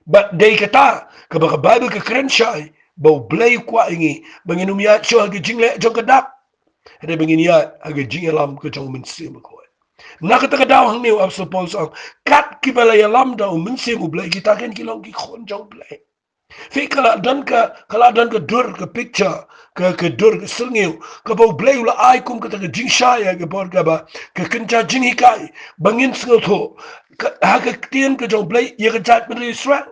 Bad dei kata kaba ka Baibl ka kren shai ba U Blei u kwah ïa ngi ba ngin ym ïaid shuh ha ka jingleh jong ka dak, hynrei ba ngin ïaid ha ka jingïalam ka jong U Mynsiem Bakhuid. Na kata ka daw hangne u Apostol Paul u ong, kat kiba la ïalam da U Mynsiem U Blei, kita ken ki long ki khun jong U Blei. Phi, ka la don ka, ka la don ka dur, ka picture, ka, ka dur, ka syrngiew kaba U Blei u la ai kum kata ka jingshai ha ka por kaba ka kynja jinghikai, ba ngin sngewthuh ka, ha ka ktien ka jong U Blei ïa ka jaitbynriew Israel.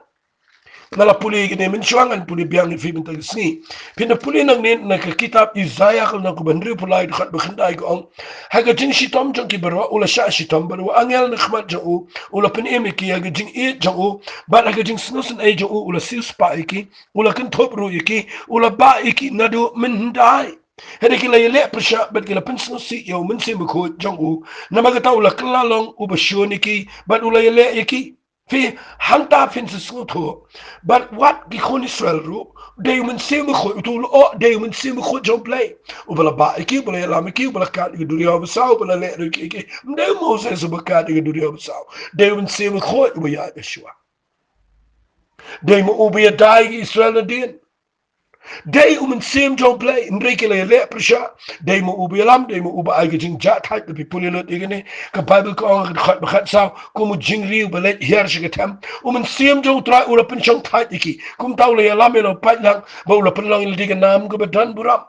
Nga la pule ïa kane mynshuwa, ngan pule biang ïa phi mynta ka sngi. Phin da pule nangne na ka kitab Isaïah ka lynnong kaba hynriewphew lai, dkhot ba khyndai ka ong, ha ka jingshitom jong ki baroh u la shah shitom, bad u angel na khmat jong u u la pynim ïa ki, ha ka jingïeit jong u bad ha ka jingsngewsynei jong u u la siewspah ïa ki, u la kynthup ruh ïa ki, u la bah ïa ki naduh mynhyndai. Hynrei ki la ïaleh pyrshah bad ki la pynsngewsih ïa U Mynsiem Bakhuid jong u, namar kata u la kylla long uba shun ïa ki bad u la ïaleh ïa ki. Phi, hangta phin sa sngewthuh, bad wat ki khun Israel ruh, dei U Mynsiem Bakhuid, uto u lyoh dei U Mynsiem Bakhuid jong U Blei, uba la bah ïa ki, uba la ïalam ïa ki, uba la kad ïa ka duriaw basaw, uba la leh ruh ïa ki, ïa ki. Ym dei U Moses uba kad ïa ka duriaw basaw. Dei U Mynsiem Bakhuid uba ïaid shuwa. Dei ma u uba ïada ïa ki Israel nadien. Dei U Mynsiem jong U Blei, hynrei ki la ïaleh pyrshah. Dei ma u uba ïalam, dei ma u uba ai ka jingjahthait. Phi pule lut ïa kane, ka Baibl ka ong ha ka dkhot ba khatsaw, kum u jingriew ba leit hiar sha ka them, U Mynsiem jong U Trai u la pynshongthait ïa ki. Kumta u la ïalam, u la pait lang, bad u la pynlong ïa lade ka nam kaba don burom.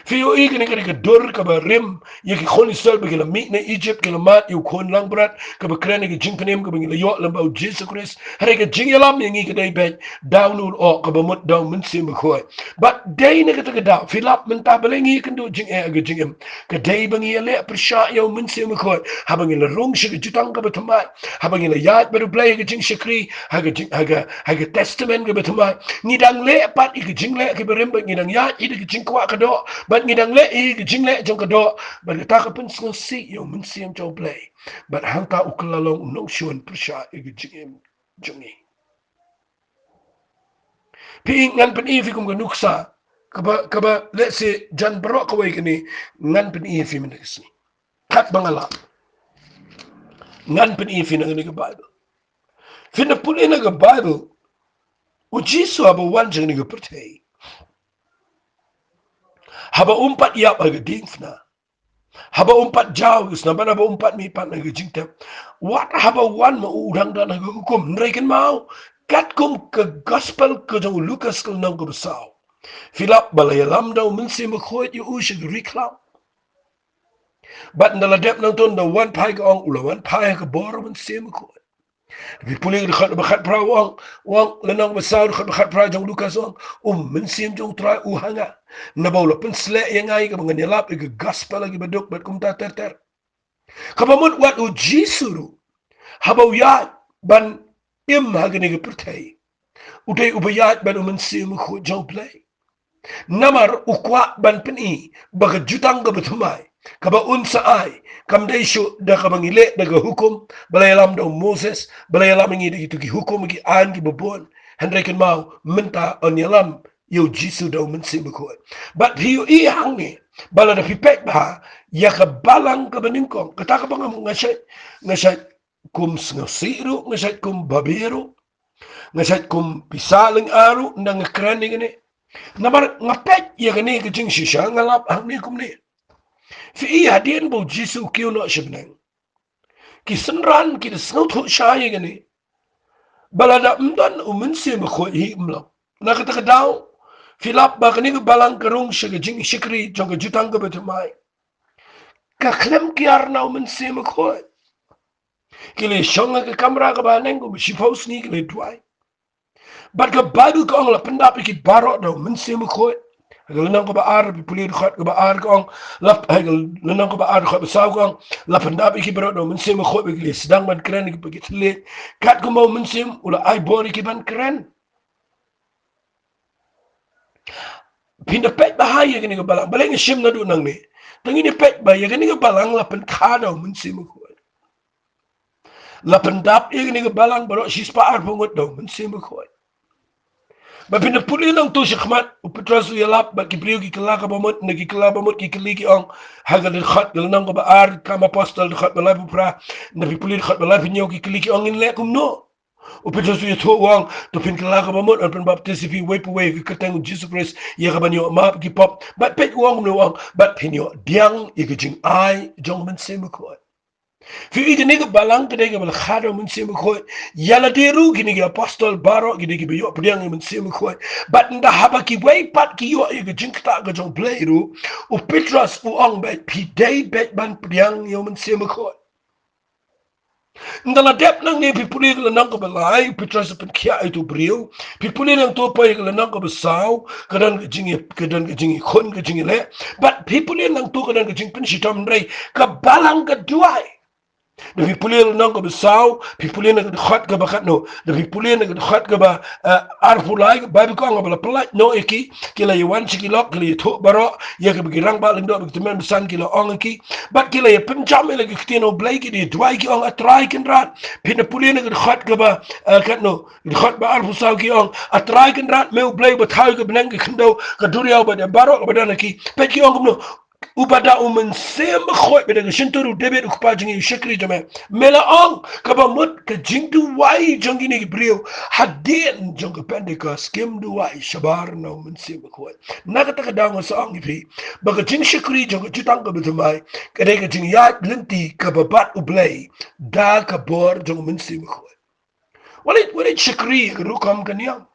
Phi ïohi, kane ka dei ka dur kaba rim ïa ki khun Israel ba ki la mih na Egypt, ki la mad ïa u khun langbrot, kaba kren ïa ka jingpynim kaba ngi la ïoh lyngba U Jisu Khrist. Hynrei ka jingïalam ïa ngi ka dei beit da uno u lyoh kaba mut da U Mynsiem Bakhuid. Bad dei na kata ka daw, phi lap mynta, balei ngi ïakynduh jingeh ha ka jingim? Ka dei ba ngi ïaleh pyrshah ïa U Mynsiem Bakhuid haba ngi la rung sha ka jutang kaba thymmai, haba ngi la ïaid bad U Blei ha ka jingshakri, ha ka jing, ha ka, ha ka Testament kaba thymmai. Ngi dang leh pat ïa ka jingleh kiba rim, bad ngi dang ïaid ïa ka jingkwah ka doh, bad ngi dang leh ïa ka jingleh jong ka doh, bad kata ka pynsngewsih ïa U Mynsiem jong U Blei. Bad hangta u kylla long u nongshun pyrshah ïa ka jingim jong ngi. Phi, ngan pyni ïa phi kum ka nuksa kaba, kaba lehse jan baroh kawei kane ngan pyni ïa phi mynta ka sngi. Katba nga lah ngan pyni ïa phi na kane ka Baibl. Phin da pule na ka Baibl, U Jisu haba u wan sha kane ka pyrthei, haba um pat ïap ha ka diengphna, Haba um pat jaw ïa u snam, bad haba um pat mihpat na ka jingtep, wat haba wan ma u, u dang don ha ka hukum. Hynrei kynmaw, katkum ka gospel ka jong u Lukas ka lynnong kaba saw, phi lap ba la ïalam da u Mynsiem Bakhuid ïa u sha ka ri khlaw. Bad ynda la dep nangto, ynda wan phai, ka ong, u la wan phai ha ka bor u Mynsiem Bakhuid. Phi pule ka dkhot ba khatphra, u ong, u ong, lynnong ba saw, dkhot ba khatphra jong u Lukas, u ong, u Mynsiem jong u Trai u ha nga, naba u la pynsleh ïa nga ïa kaba ngan ïalap ïa ka gospel ha kiba duk, bad kumta ter ter. Kaba mut wat u Jisu ruh, haba u ïaid ban im ha kane ka pyrthei, u dei uba ïaid bad u Mynsiem Bakhuid jong U Blei. Namar u kwah ban pyni ba ka jutang kaba thymmai kaba un sa ai, kam dei shuh da kaba ngi leh da ka hukum ba la ïalam da u Moses, ba la ïalam ïa ngi da kito ki hukum, ki aiñ kiba bun. Hynrei kynmaw, mynta yn ïalam ïa u Jisu da u Mynsiem Bakhuid. Bad phi ïohi hangne, ba lada phi peit bha ïa ka balang kaba nyngkong, kata kaba nga, nga shait, nga shait kum sngewsih ruh, nga shait kum babe ruh, nga shait kum pisa lynga ruh ynda nga kren ïa kane. Namar nga peit ïa kane ka jingshisha, nga lap hangne kumne. Phi ïohi hadien ba u Jisu u kiew noh sha bneng, ki synran ki da sngewthuh shai ïa kane, ba lada ym don u Mynsiem Bakhuid hi, ym long. Na kata ka daw, phi lap ba kane ka balang ka rung sha ka jingshakri jong ka jutang kaba thymmai. Ka khlem kiar na u Mynsiem Bakhuid. Ki la shong ha ka kamra kaba haneng kumba shiphew sngi, ki la duwai. Bad ka Baibl ka ong la pyndap ïa ki baroh da u Mynsiem Bakhuid. Ha ka lynnong kaba ar, phi pule dkhot kaba ar, ka ong, la, ha ka lynnong kaba ar dkhot ba saw, ka ong, la pyndap ïa ki baroh da u Mynsiem Bakhuid, bad ki la sdang ban kren, ki, ki thylliej, katkum ba u Mynsiem u la ai bor ïa ki ban kren. Phin da peit bha ïa kane ka balang, balei nga shim naduh nangne. Te ngin ïa peit ba ïa kane ka balang la pynkha da u Mynsiem Bakhuid. La pyndap ïa kane ka balang baroh shispah arphew ngut da u Mynsiem Bakhuid. Ba phin da pule nangto shakhmat, u Petros u ïalap bad ki briew, ki kylla kaba mut, na ki kylla ba mut, ki kylli, ki ong, ha ka dkhot ka lynnong kaba ar, Kam Apostol dkhot ba laiphew phra, na phi pule dkhot ba laiphew hynñiew, ki kylli, ki ong, ngin leh kumno? U Petros u ïathuh, u ong, to phin kylla kaba mut, yn pynbaptis ïa phi uwei pa uwei ha ka kyrteng u Jisu Khrist ïa ka ban ïoh map ki pop. Bad peit u ong kumno, u ong, bad phin ïoh pdiang ïa ka jingai jong u Mynsiem Bakhuid. Phi ïohi, kane ka balang ka dei kaba la kha da u Mynsiem Bakhuid. Ïa lade ruh kine ki apostol baroh ki dei kiba ïoh pdiang ïa u Mynsiem Bakhuid. Bad ynda haba kiwei pat ki ïoh ïa ka jingktah ka jong U Blei ruh, u Petros u ong, bad phi dei beit ban pdiang ïa u Mynsiem Bakhuid. Ynda la dep nangne, phi pule ka lynnong kaba lai, u Petros u pynkhiah ïa uto u briew. Phi pule nangto pat ïa ka lynnong kaba saw, ka don ka jing, ka don ka jingïakhun, ka jingïaleh. Bad phi pule nangto ka don ka jingpynshitom, hynrei ka balang ka duwai. Da phi pule lynnong kaba saw, phi pule na ka dkhot kaba katno, da phi pule na ka dkhot kaba, eh, arphew lai, ka Baibl ka ong ba la pyllait noh ïa ki, ki la ïawan sha ki lok, ki la ïathuh baroh ïa kaba ki rangbah lyngdoh bad ki tymmen basan ki la ong ïa ki. Bad ki la ïapynjam ïa la ka ktien U Blei, ki da duwai, ki ong, A Trai Kynrad. Phin da pule na ka dkhot kaba, eh, katno, dkhot ba arphew saw, ki ong, A Trai Kynrad, me U Blei uba thaw ïa ka bneng, ka khyndew, ka duriaw bad ïa baroh kaba don ha ki. Peit ki ong kumno, uba da u Mynsiem Bakhuid bad da ka shyntur u David u kpa jong ngi u shakri jong me. Me la ong, kaba mut ka jingduwai jong kine ki briew hadien jong ka Pentekost kim duwai shabar na u Mynsiem Bakhuid. Na kata ka daw nga sa ong ïa phi ba ka jingshakri jong ka jutang kaba thymmai ka dei ka jingïaid lynti kaba bad U Blei da ka bor jong u Mynsiem Bakhuid. Wat leit, wat leit shakri ka rukom ka niam.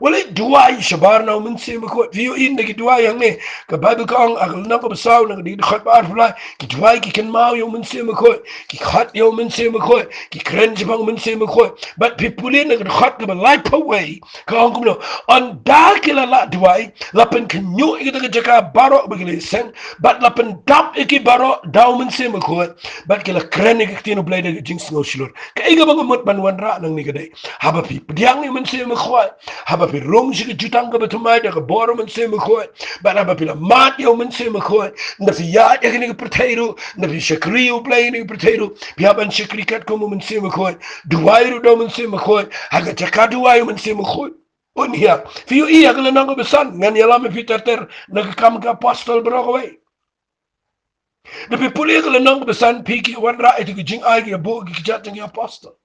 Wat leit duwai shabar na u Mynsiem Bakhuid. Phi ïohi ynda ki duwai hangne, ka Baibl ka ong ha ka lynnong kaba saw, na ka dkhot ba arphew lai, ki duwai, ki kynmaw ïa u Mynsiem Bakhuid, ki khot ïa u Mynsiem Bakhuid, ki kren shaphang u Mynsiem Bakhuid. Bad phi pule na ka dkhot kaba laiphew wei, ka ong kumno, ynda ki la lah duwai, la pynkhynñiuh ïa kata ka jaka baroh ba ki la ïaseng, bad la pyndap ïa ki baroh da u Mynsiem Bakhuid, bad ki la kren ïa ka ktien U Blei da ka jingsngew shlur. Kaei kaba nga mut ban wanrah nangne ka dei, haba phi pdiang ïa u Mynsiem Bakhuid, haba phi rung sha ka jutang kaba thymmai da ka bor u Mynsiem Bakhuid, bad haba phi la mad ïa u Mynsiem Bakhuid, ynda phi ïaid ïa kane ka pyrthei ruh, ynda phi shakri ïa U Blei ïa kane ka pyrthei ruh, phi hap ban shakri katkum u Mynsiem Bakhuid. Duwai ruh da u Mynsiem Bakhuid, ha ka jaka duwai u Mynsiem Bakhuid un hiar. Phi ïohi ha ka lynnong kaba san, ngan ïalam ïa phi ter ter na ka Kam ki Apostol baroh kawei. Da phi pule ka lynnong kaba san, phi, ki wanrah ïa ki jingai kiba buh ki kjat jong ki apostol.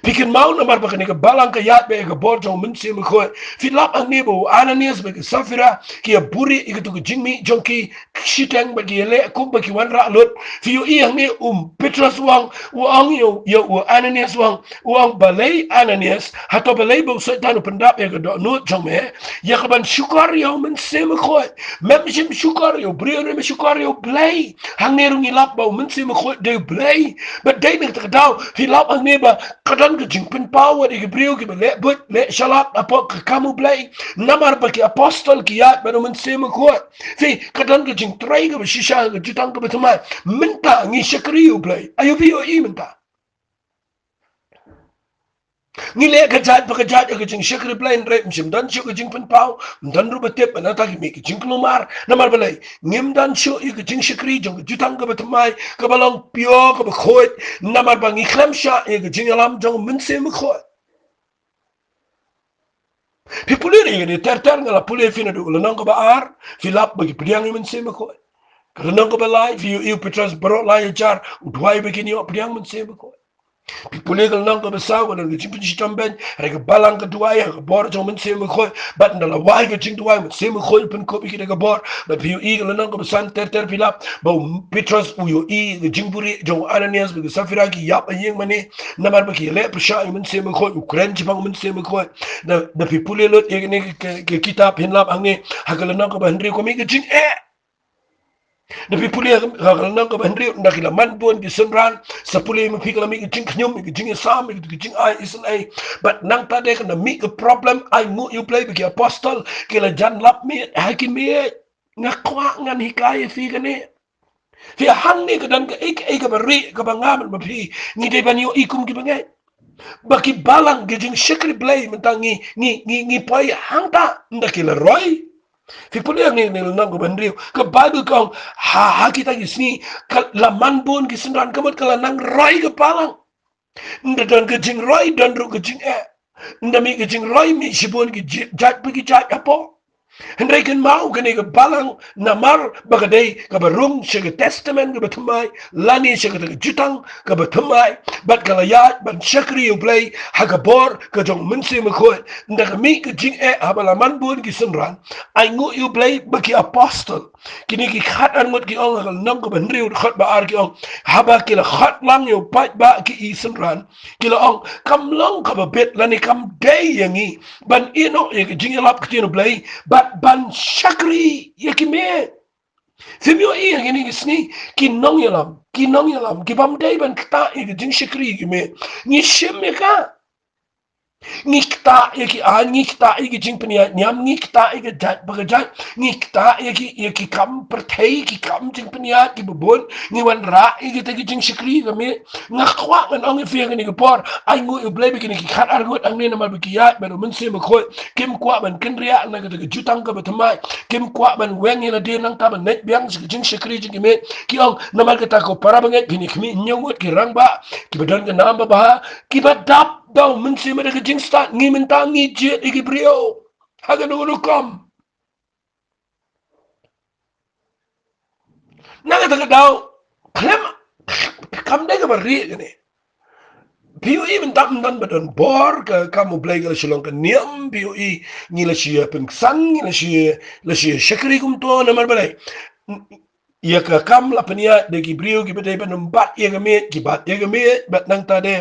Phi kynmaw namar ba kane ka balang ka ïaid beit ïa ka bor jong u Mynsiem Bakhuid. Phi lap hangne ba u Ananias bad ka Saphira ki ïa buhrieh ïa katu ka jingmih jong ki shiteng bad ki ïa leh kum ba ki wanrah lut. Phi ïohi hangne u Petros u ong, u ong ïa u, ïa u Ananias u ong, u ong, balei Ananias, hato balei ba u Soitan u pyndap ïa ka dohnud jong me ïa ka ban shukor ïa u Mynsiem Bakhuid? Mem shym shukor ïa u briew ne mem shukor ïa u Blei. Hangne ruh ngi lap ba u Mynsiem Bakhuid dei u Blei. Bad dei na kata ka daw phi lap hangne ba ka don ka jingpynpaw wat ïa ki briew kiba leh buit leh shalat hapoh ka kam u Blei. Namar ba ki apostol ki ïaid bad u Mynsiem Bakhuid. Phi, ka don ka jingtrei kaba shisha ha ka jutang kaba thymmai. Mynta ngi shakri ïa u Blei. Aïu phi ïohi mynta? Ngi leh ka jait pa ka jait ha ka jingshakri Blei, hynrei ym shym don shuh ka jingpynpaw, ym don ruh ba tip, ba nangta ki mih ka jingkulmar. Namar balei? Ngim don shuh ïa ka jingshakri jong ka jutang kaba thymmai, kaba long pure, kaba khuid. Namar ba ngi khlem shah ïa ka jingïalam jong u Mynsiem Bakhuid. Phi pule ïa kane ter ter, nga la pule phi naduh ka lynnong kaba ar, phi lap ba ki pdiang ïa u Mynsiem Bakhuid. Ka lynnong kaba lai, phi ïohi u Petros baroh lai hajar u duwai ba kin ïoh pdiang Mynsiem Bakhuid. Phi pule ka lynnong kaba saw, ka don ka jingpynshitom beiñ, hynrei ka balang ka duwai ha ka bor jong u Mynsiem Bakhuid. Bad ynda la wai ka jingduwai, u Mynsiem Bakhuid u pynkup ïa ki da ka bor. Bad phi ïohi ka lynnong kaba san ter ter, phi lap ba u Petros u ïohi ka jingbuhrieh jong u Ananias bad ka Saphira ki ïap ha ïing mane. Namar ba ki leh pyrshah ïa u Mynsiem Bakhuid, u kren shaphang u Mynsiem Bakhuid. Da, da phi pule lut ïa kane ka, ka, ka kitab, phin lap hangne ha ka lynnong kaba hynriew ka mih ka jingeh. Da phi pule ha ka lynnong kaba hynriew, ynda ki la man bun ki synran, sa pule ma phi, ka la mih ka jingkhñium, ka jingïasam, ka jingai isynei. Bad nangta de ka la mih ka problem, ai nguh ïa u Blei ba ki apostol ki la jan lap miej ha ki miej. Nga kwah ngan hikai ïa phi kane. Phi, hangne ka don kaei kaei kaba rieh kaba nga bad ma phi ngi dei ban ïohi kum ki bangeit. Ba ki balang, ki jingshakri Blei mynta ngi, ngi, ngi, ngi poi hangta ynda ki la roi. Phi pule hangne, hangne lynnong kaba hynriew, ka Baibl ka ong ha, ha kita ki sngi ka la man bun ki synran, ka mut ka la nang roi ka balang. Ynda don ka jingroi, don ruh ka jingeh. Ynda mih ka jingroi, mih shibun ki ji-, jait pa ki jait hapoh. Hynrei kynmaw, kane ka balang namar ba ka dei kaba rung sha ka testament kaba thymmai, lane sha kata ka jutang kaba thymmai, bad ka la ïaid ban shakri ïa u Blei ha ka bor ka jong u Mynsiem Bakhuid. Ynda ka mih ka jingeh haba la man bun ki synran, ai nguh ïa u Blei ba ki apostol, kine ki khatar ngut, ki ong ha ka lynnong kaba hynriew, dkhot ba ar, ki ong, haba ki la khot lang ïa u paidbah ki synran, ki la ong, kam long kaba bit lane kam dei ïa ngi ban ïehnoh ïa ka jingïalap ktien u Blei bad ban shakri ïa ki miej. Phim ïohi ha kine ki sngi, ki nongïalam, ki nongïalam ki bym dei ban ktah ïa ka jingshakri ïa ki miej. Ngi shim ïa ka. Ngi ktah ïa ki aiñ, ngi ktah ïa ki jingpynïaid niam, ngi ktah ïa ka jait pa ka jait, ngi ktah ïa ki, ïa ki kam pyrthei, ki kam jingpynïaid kiba bun, ngi wanrah ïa kita ki jingshakri ïa ka miej. Nga kwah ngan ong ïa phi ha kane ka por, ai nguh ïa u Blei ba kine ki khatar ngut hangne namar ba ki ïaid bad u Mynsiem Bakhuid, kim kwah ban kynriah na kata ka jutang kaba thymmai, kim kwah ban weng ïa lade nangta ban leit biang sha ka jingshakri jong ki miej. Ki ong, namar kata ko para bangeit, phin ïa khmih hynñiew ngut ki rangbah kiba don ka nam babha, kiba dap da u Mynsiem da ka jingstad. Ngi mynta ngi jied ïa ki briew ha kano kano ka kam. Na kata ka daw, khlem, kam dei kaba rieh kane. Phi ïohi mynta ym don ba don bor, ka kam u Blei ka la shu long ka niam, phi ïohi ngi la shu ïa pynksan, ngi la shu ïa, la shu ïa shakri kumto, namar balei? Ïa ka kam la pynïaid da ki briew kiba dei ban ym bat ïa ka miej, ki bat ïa ka miej, bad nangta de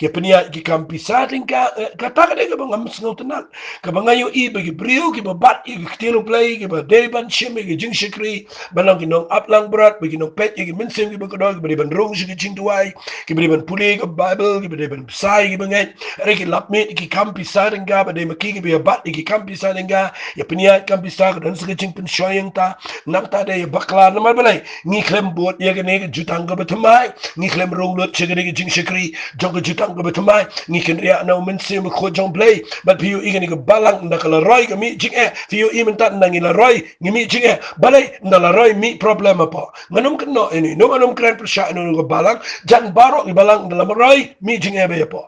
ki pynïaid ki kam pisa tyngka, eh, kata ka dei kaba ngam sngewtynnat. Kaba nga ïohi ba ki briew kiba bat ïa ka ktien u Blei, kiba dei ban shim ïa ka jingshakri, ban long ki nongap langbrot, ba ki nongpeit ïa ki mynsiem kiba kordor, kiba dei ban rung sha ka jingduwai, kiba dei ban pule ka Baibl, kiba dei ban bsa ïa ki bangeit, hynrei ki lap miej ïa ki kam pisa tyngka, ba dei ma ki kiba ïa bat ïa ki kam pisa tyngka, ïa pynïaid kam pisa, ka don sa ka jingpynshoi ïa kata. Nangta de ïa bakla, namar balei? Ngi khlem bud ïa kane ka jutang kaba thymmai, ngi khlem rung lut sha kane ka jingshakri jong ka jutang kaba thymmai, ngi kynriah na u Mynsiem Bakhuid jong u Blei. Bad phi ïohi kane ka balang ynda ka la roi ka mih jingeh, phi ïohi mynta ynda ngi la roi ngi mih jingeh. Balei? Ynda la roi mih problem hapoh. Ngan ym kynnoh ïano ïano, ngan ym kren pyrshah ïano ïano ka balang, jan baroh ki balang ynda la roi mih jingeh beit hapoh.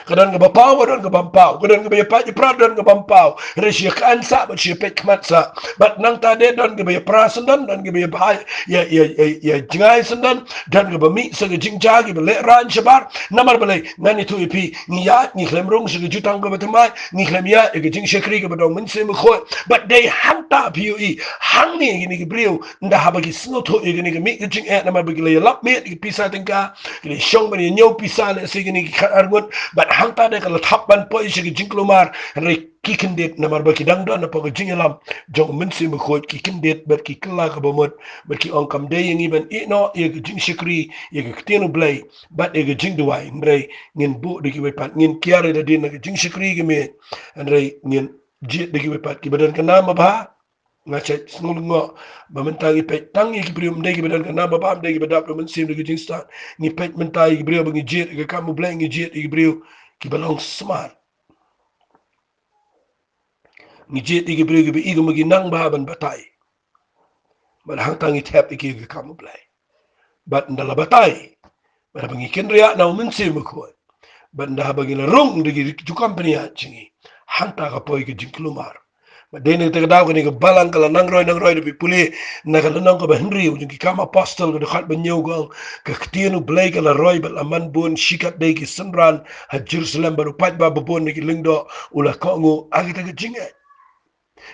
Ka don kaba paw, ka don kaba ym paw. Ka don kaba ïapait ïapra, don kaba ym paw. Hynrei shu ïakren sah bad shu ïapeit khmat sah. Bad nangta de don kaba ïapra syndon, don kaba ïa, ïa, ïa, ïa, ïa jngai syndon, don kaba mih sha ka jingjia kiba lehraiñ shabar. Namar balei? Ngan ïathuh ïa phi, ngi ïaid, ngi khlem rung sha ka jutang kaba thymmai, ngi khlem ïaid ïa ka jingshakri kaba don Mynsiem Bakhuid. Bad dei hangta phi ïohi, hangne kine ki briew, ynda haba ki sngewthuh ïa kine ki mih ka jingeh, namar ba ki la ïalap miet ïa ki pisa tyngka, ki la shong ban ïa ñiew pisa lehse kine ki khat ar ngut, bad hangta de ka la thap ban poi sha ka jingkulmar, hynrei ki kyndit namar ba ki dang don hapoh ka jingïalam jong u Mynsiem Bakhuid, ki kyndit bad ki kylla kaba mut, bad ki ong kam dei ïa ngi ban ïehnoh ïa ka jingshakri ïa ka ktien U Blei bad ïa ka jingduwai, hynrei ngin buh da kiwei pat, ngin kiar ïa lade na ka jingshakri ka miet, hynrei ngin jied da kiwei pat. Kiba don ka nam babha, nga shait sngew lyngngoh ba mynta ngi peit tang ïa ki briew, ym dei kiba don ka nam babha, ym dei kiba dap da u Mynsiem da ka jingstad. Ngi peit mynta ïa ki briew ba ngi jied ïa ka kam U Blei, ngi jied ïa ki briew kiba long smart. Ngi jied ïa ki briew kiba i kumba ki nang bha ban batai. Bad hangta ngi thep ïa ki ïa ka kam U Blei. Bad ynda la batai, bad haba ngi kynriah na u Mynsiem Bakhuid, bad ynda haba ngi la rung da ki ju company jong ngi, hangta ka poi ka jingkulmar. Bad dei na kata ka daw kane ka balang ka la nang roi nang roi, da phi pule na ka lynnong kaba hynriew jong Ki Kam Apostol, ka dkhot ba hynñiew, ka ong, ka ktien U Blei ka la roi bad la man bun shikatdei ki synran ha Jerusalem, bad u paidbah babun na ki lyngdoh u la kohnguh ha kata ka jingngeit.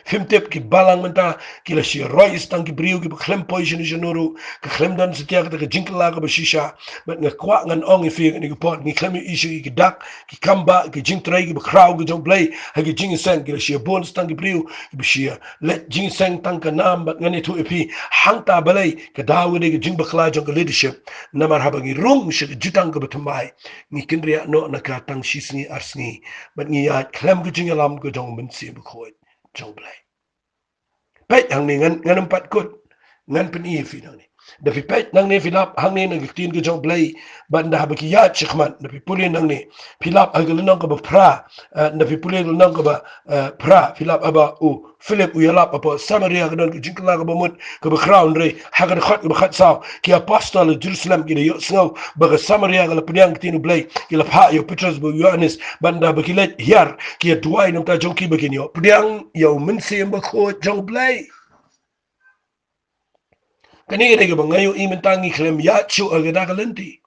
Phim tip, ki balang mynta ki la shu roi tang ki briew kiba khlem poi shano shano ruh, ka khlem don satia kata ka jingkylla kaba shisha. Bad nga kwah ngan ong ïa phi kane ka por, ngi khlem ïohi shuh ïa ki dak, ki kam bah, ki jingtrei kiba khraw ki jong U Blei ha ki jingïaseng. Ki la shu bun tang ki briew kiba shu leit jingïaseng tang ka nam, bad ngan ïathuh ïa phi, hangta balei, ka daw ka dei ka jingbakla jong ka leadership. Namar haba ngi rung sha ka jutang kaba thymmai, ngi kynriah noh na ka tang shisngi arsngi, bad ngi ïaid khlem ka jingïalam ka jong u Mynsiem Bakhuid jong U Blei. Peit hangne, ngan, ngan ym pat kut, ngan pyni ïa phi nangne. Da phi peit nangne, phi lap hangne na ka ktien ka jong U Blei, bad ynda haba ki ïaid shakhmat, da phi pule nangne, phi lap ha ka lynnong kaba phra, eh, da phi pule lynnong kaba, eh, phra, phi lap haba u Philip u ïalap hapoh Samaria, ka don ka jingkylla kaba mut kaba khraw, hynrei ha ka dkhot kaba khatsaw, ki apostol ha Jerusalem ki da ïohsngew ba ka Samaria ka la pdiang ktien U Blei, ki la phah ïa u Petros bad u Ïohannes, bad ynda ba ki leit hiar, ki ïa duwai na ka bynta jong ki ba kin ïoh pdiang ïa u Mynsiem Bakhuid jong U Blei. Kane ka dei kaba nga ïohi mynta ngi khlem ïaid shuh ha kata ka lynti.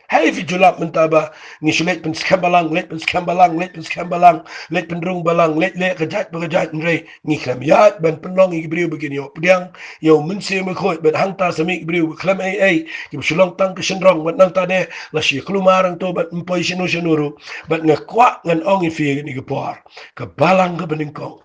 Hei, phi ju lap mynta ba ngi shu leit pynskhem balang, leit pynskhem balang, leit pynskhem balang, leit pynrung balang, leit leh ka jait pa ka jait, hynrei ngi khlem ïaid ban pynlong ïa ki briew ba kin ïoh pdiang ïa u Mynsiem Bakhuid, bad hangta sa mih ki briew ba khlem ei ei, kiba shu long tang ka shynrong, bad nangta de la shu ïa kulmar hangto bad ym poi shano shano ruh. Bad nga kwah ngan ong ïa phi kane ka por, ka balang kaba nyngkong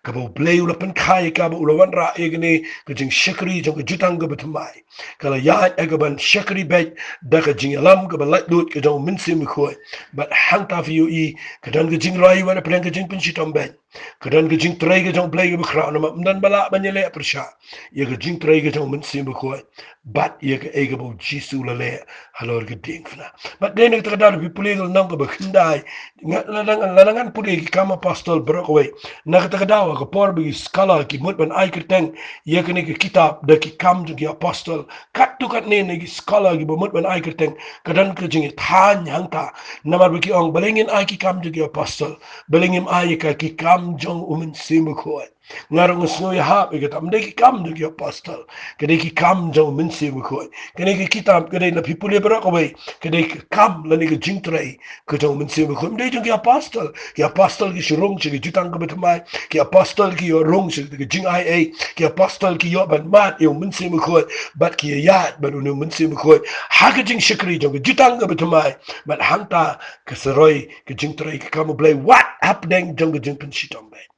kaba U Blei u la pynkha ïa ka, ba u la wanrah ïa kane ka jingshakri jong ka jutang kaba thymmai, ka la ïaid ha kaban shakri beit da ka jingïalam kaba laitluid ka jong u Mynsiem Bakhuid. Bad hangta phi ïohi, ka don ka jingroi wat hapdeng ka jingpynshitom beit, ka don ka jingtrei ka jong U Blei kaba khraw, namar ym don ba lah ban ïaleh pyrshah ïa ka jingtrei ka jong u Mynsiem Bakhuid bad ïa kaei kaba U Jisu u la leh halor ka diengphna. Bad dei na kata ka daw, da phi pule ka lynnong kaba khyndai, nga, lada, lada ngan pule Ki Kam Apostol baroh kawei, na kata ka daw ha ka por ba ki scholar ki mut ban ai kyrteng ïa kane ka kitab da Ki Kam jong ki Apostol, katto katne na ki scholar kiba mut ban ai kyrteng, ka don ka jingïathaiñ hangta. Namar ba ki ong, balei ngin ai Ki Kam jong ki Apostol, balei ngim ai ïa ka Ki Kam jong u Mynsiem Bakhuid? Nga ruh nga sngew ïahap ïa kata, ym dei Ki Kam jong ki Apostol, ka dei Ki Kam jong u Mynsiem Bakhuid. Kane ka kitab ka dei, lada phi pule baroh kawei, ka dei ka kam lane ka jingtrei ka jong u Mynsiem Bakhuid, ym dei jong ki apostol. Ki apostol ki shu rung sha ka jutang kaba thymmai, ki apostol ki ïoh rung sha ka jingaiei, ki apostol ki ïoh ban mad ïa u Mynsiem Bakhuid, bad ki ïaid bad une u Mynsiem Bakhuid ha ka jingshakri jong ka jutang kaba thymmai. Bad hangta ka sa roi ka jingtrei ka kam U Blei wat hapdeng jong ka jingpynshitom beit.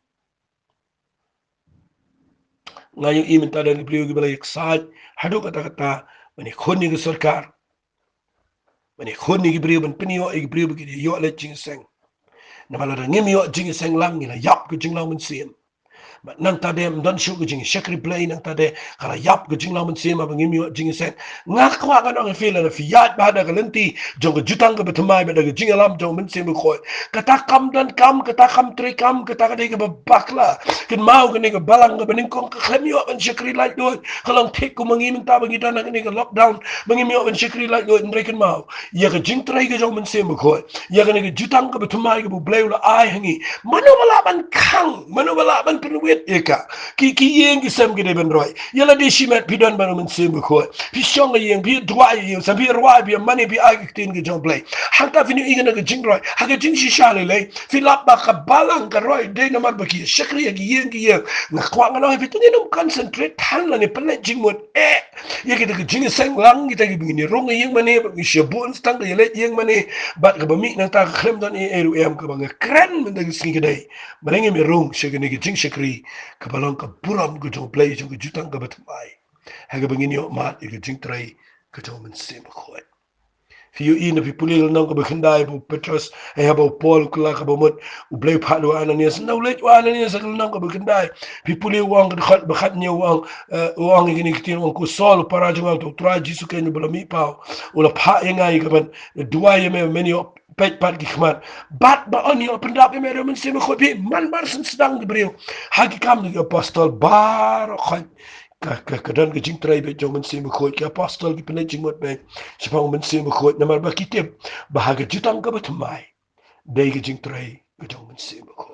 Nga ïohi mynta don ki briew kiba la ïaksaid haduh katta katta ban ïakhun ïa ka sorkar, ban ïakhun ïa ki briew, ban pynïoh ïa ki briew ba ki ïoh leit jingïaseng. Namar lada ngim ïoh jingïaseng lang, ngi la ïap ka jinglong mynsiem. Bad nangta de ym don shuh ka jingshakri Blei, nangta de ka la ïap ka jinglong mynsiem haba ngim ïoh jingïaseng. Nga kwah ngan ong ïa phi, lada phi ïaid bha da ka lynti jong ka jutang kaba thymmai bad da ka jingïalam jong u Mynsiem Bakhuid, kata kam donkam, kata kam treikam, kata ka dei kaba bakla. Kynmaw, kane ka balang kaba nyngkong ka khlem ïoh ban shakri laitluid. Ka long thik kum ma ngi mynta ba ngi don ha kane ka lockdown ba ngim ïoh ban shakri laitluid. Hynrei kynmaw, ïa ka jingtrei ka jong u Mynsiem Bakhuid, ïa kane ka jutang kaba thymmai kaba u Blei u la ai ha ngi, mano ba lah ban khang, mano ba lah ban pynwit ïa ka? Ki, ki ïing ki sem ki dei ban roi. Ïa lade shimet phi don bad u Mynsiem Bakhuid, phi shong ha ïing, phi duwai ha ïing, sa phi rwai, phi mane, phi ai ka ktien ka jong u Blei. Hangta phin ïohi kane ka jingroi. Ha ka jingshisha lei lei, phi lap ba ka balang ka roi, dei namar ba ki shakri ha ki ïing ki ïing. Nga kwah ngan ong ïa phi, to ngin ym concentrate than lane pynleit jingmut eh ïa kita ki jingseng lang kita kiba ngin ïa rung ïa ïing mane, ba ngin shu bun stang ka ïaleit ïing mane. Bad kaba mih nangta, ka khlem don ei ei ruh em. Kaba nga kren mynta ka sngi ka dei ba ngim ïa rung sha kane ka jingshakri kaba long ka burom ka jong u Blei, jong ka jutang kaba thymmai, ha kaba ngin ïoh mad ïa ka jingtrei ka jong u Mynsiem Bakhuid. Phi ïohi, na phi pule lynnong kaba khyndai, ba u Petros, eh, haba u Paul u kylla kaba mut, u Blei u phah da u Ananias. Nda u leit u Ananias ha ka lynnong kaba khyndai, phi pule, u ong, ka dkhot ba khathynñiew, u ong, eh, u ong ïa kine ki ktien, u ong, ko Saul, u para jong nga, uta u Trai Jisu keiñ uba la mihpaw u la phah ïa nga ïa kaban duwai ïa me, men ïoh peit pat ki khmat, bad ba yn ïoh pyndap ïa me da u Mynsiem Bakhuid. Phi, man mar shen sdang ki briew ha Ki Kam ki Apostol baroh khoit, ka, ka, ka don ka jingtrei beit jong u Mynsiem Bakhuid. Ki apostol ki pynleit jingmut beit shaphang u Mynsiem Bakhuid, namar ba ki tip ba ha ka jutang kaba thymmai dei ka jingtrei ka jong u Mynsiem Bakhuid.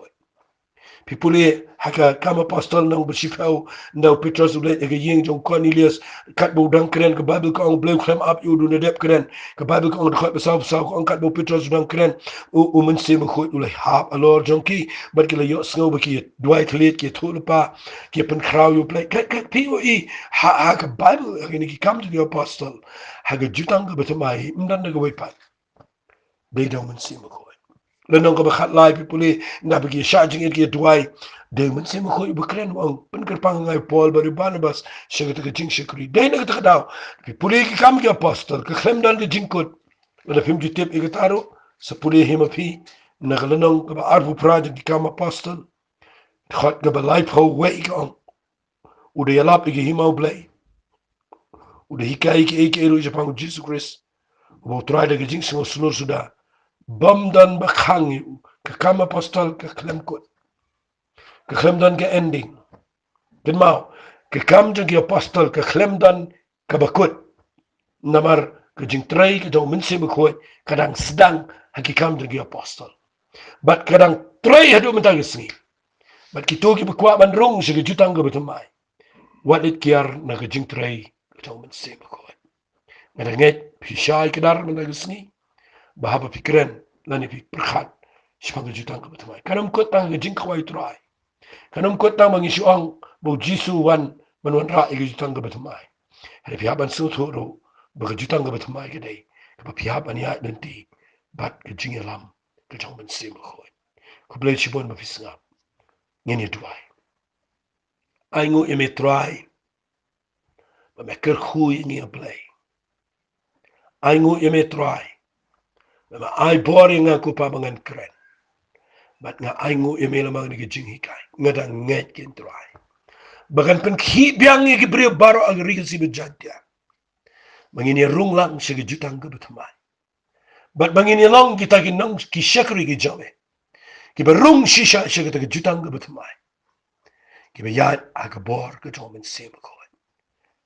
Phi pule ha Ki Kam Apostol lynnong ba shiphew, nda u Petros u leit ha ka ïing jong u Kornelius, katba u dang kren, ka Baibl ka ong u Blei u khlem ap ïa u, u da dep kren. Ka Baibl ka ong, dkhot ba saw phew saw ka ong, katba u Petros u dang kren, u, u Mynsiem Bakhuid u la hap halor jong ki, bad ki la ïohsngew ba ki duwai thylliej, ki ïathuhlypa, ki pynkhraw ïa u Blei. Ka, ka, phi ïohi, ha, ha ka Baibl, ha kine Ki Kam jong ki Apostol, ha ka jutang kaba thymmai, ym don da kawei pat, dei da u Mynsiem Bakhuid. Lynnong kaba khatlai, phi pule, naba ki shah jingit, ki duwai, dei u Mynsiem Bakhuid uba kren, u ong, pynkyrpang ïa nga ïa u Paul bad ïa u Barnabas sha kata ka jingshakri. Dei na kata ka daw, phi pule Ki Kam ki Apostol, ka khlem don ka jingkut. Lada phim ju tip ïa kata ruh, sa pule hi ma phi na ka lynnong kaba arphew phra jong Ki Kam Apostol, dkhot kaba laiphew wei, ka ong, u da ïalap ïa ka hima u Blei, u da hikai kiei kiei ruh shaphang u Jisu Khrist, uba u trai da ka jingsngew shlur suda. Bym don ba khang ïa u. Ka Kam Apostol ka khlem kut, ka khlem don ka ending. Kynmaw, Ki Kam jong ki Apostol ka khlem don kaba kut, namar ka jingtrei ka jong u Mynsiem Bakhuid ka dang sdang ha Ki Kam jong ki Apostol, bad ka dang trei haduh mynta ka sngi. Bad kito kiba kwah ban rung sha ka jutang kaba thymmai, wat leit kiar na ka jingtrei ka jong u Mynsiem Bakhuid. Nga da ngeit phi shai kdar mynta ka sngi, ba haba phi kren lane phi pyrkhat shaphang ka jutang kaba thymmai, kan ym kut tang ka jingkhawai u Trai. Kan ym kut tang ba ngi shu ong ba u Jisu u wan ban wanrah ïa ka jutang kaba thymmai. Hynrei phi hap ban sngewthuh ruh ba ka jutang kaba thymmai ka dei kaba phi hap ban ïaid lynti bad ka jingïalam ka jong u Mynsiem Bakhuid. Khublei shibun ba phi sngap. Ngin ïa duwai. Ainguh ïa me Trai, ba me kyrkhu ïa ngi, A Blei. Ainguh ïa me Trai, ba me ai bor ïa nga ko Pa ba ngan kren. Bad nga ainguh ïa me lem ha kane ka jinghikai. Nga da ngeit keiñ Trai, ba kan pynkhih biang ïa ki briew baroh ha ka ri Khasi bad Jaiñtia, ba ngin ïa rung lang sha ka jutang kaba thymmai. Bad ba ngin ïa long kita ki nong, ki shakri ki jong me, kiba rung shisha sha kata ka jutang kaba thymmai, kiba ïaid ha ka bor ka jong u Mynsiem Bakhuid.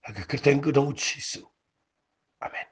Ha ka kyrteng ka jong u Jisu. Amen.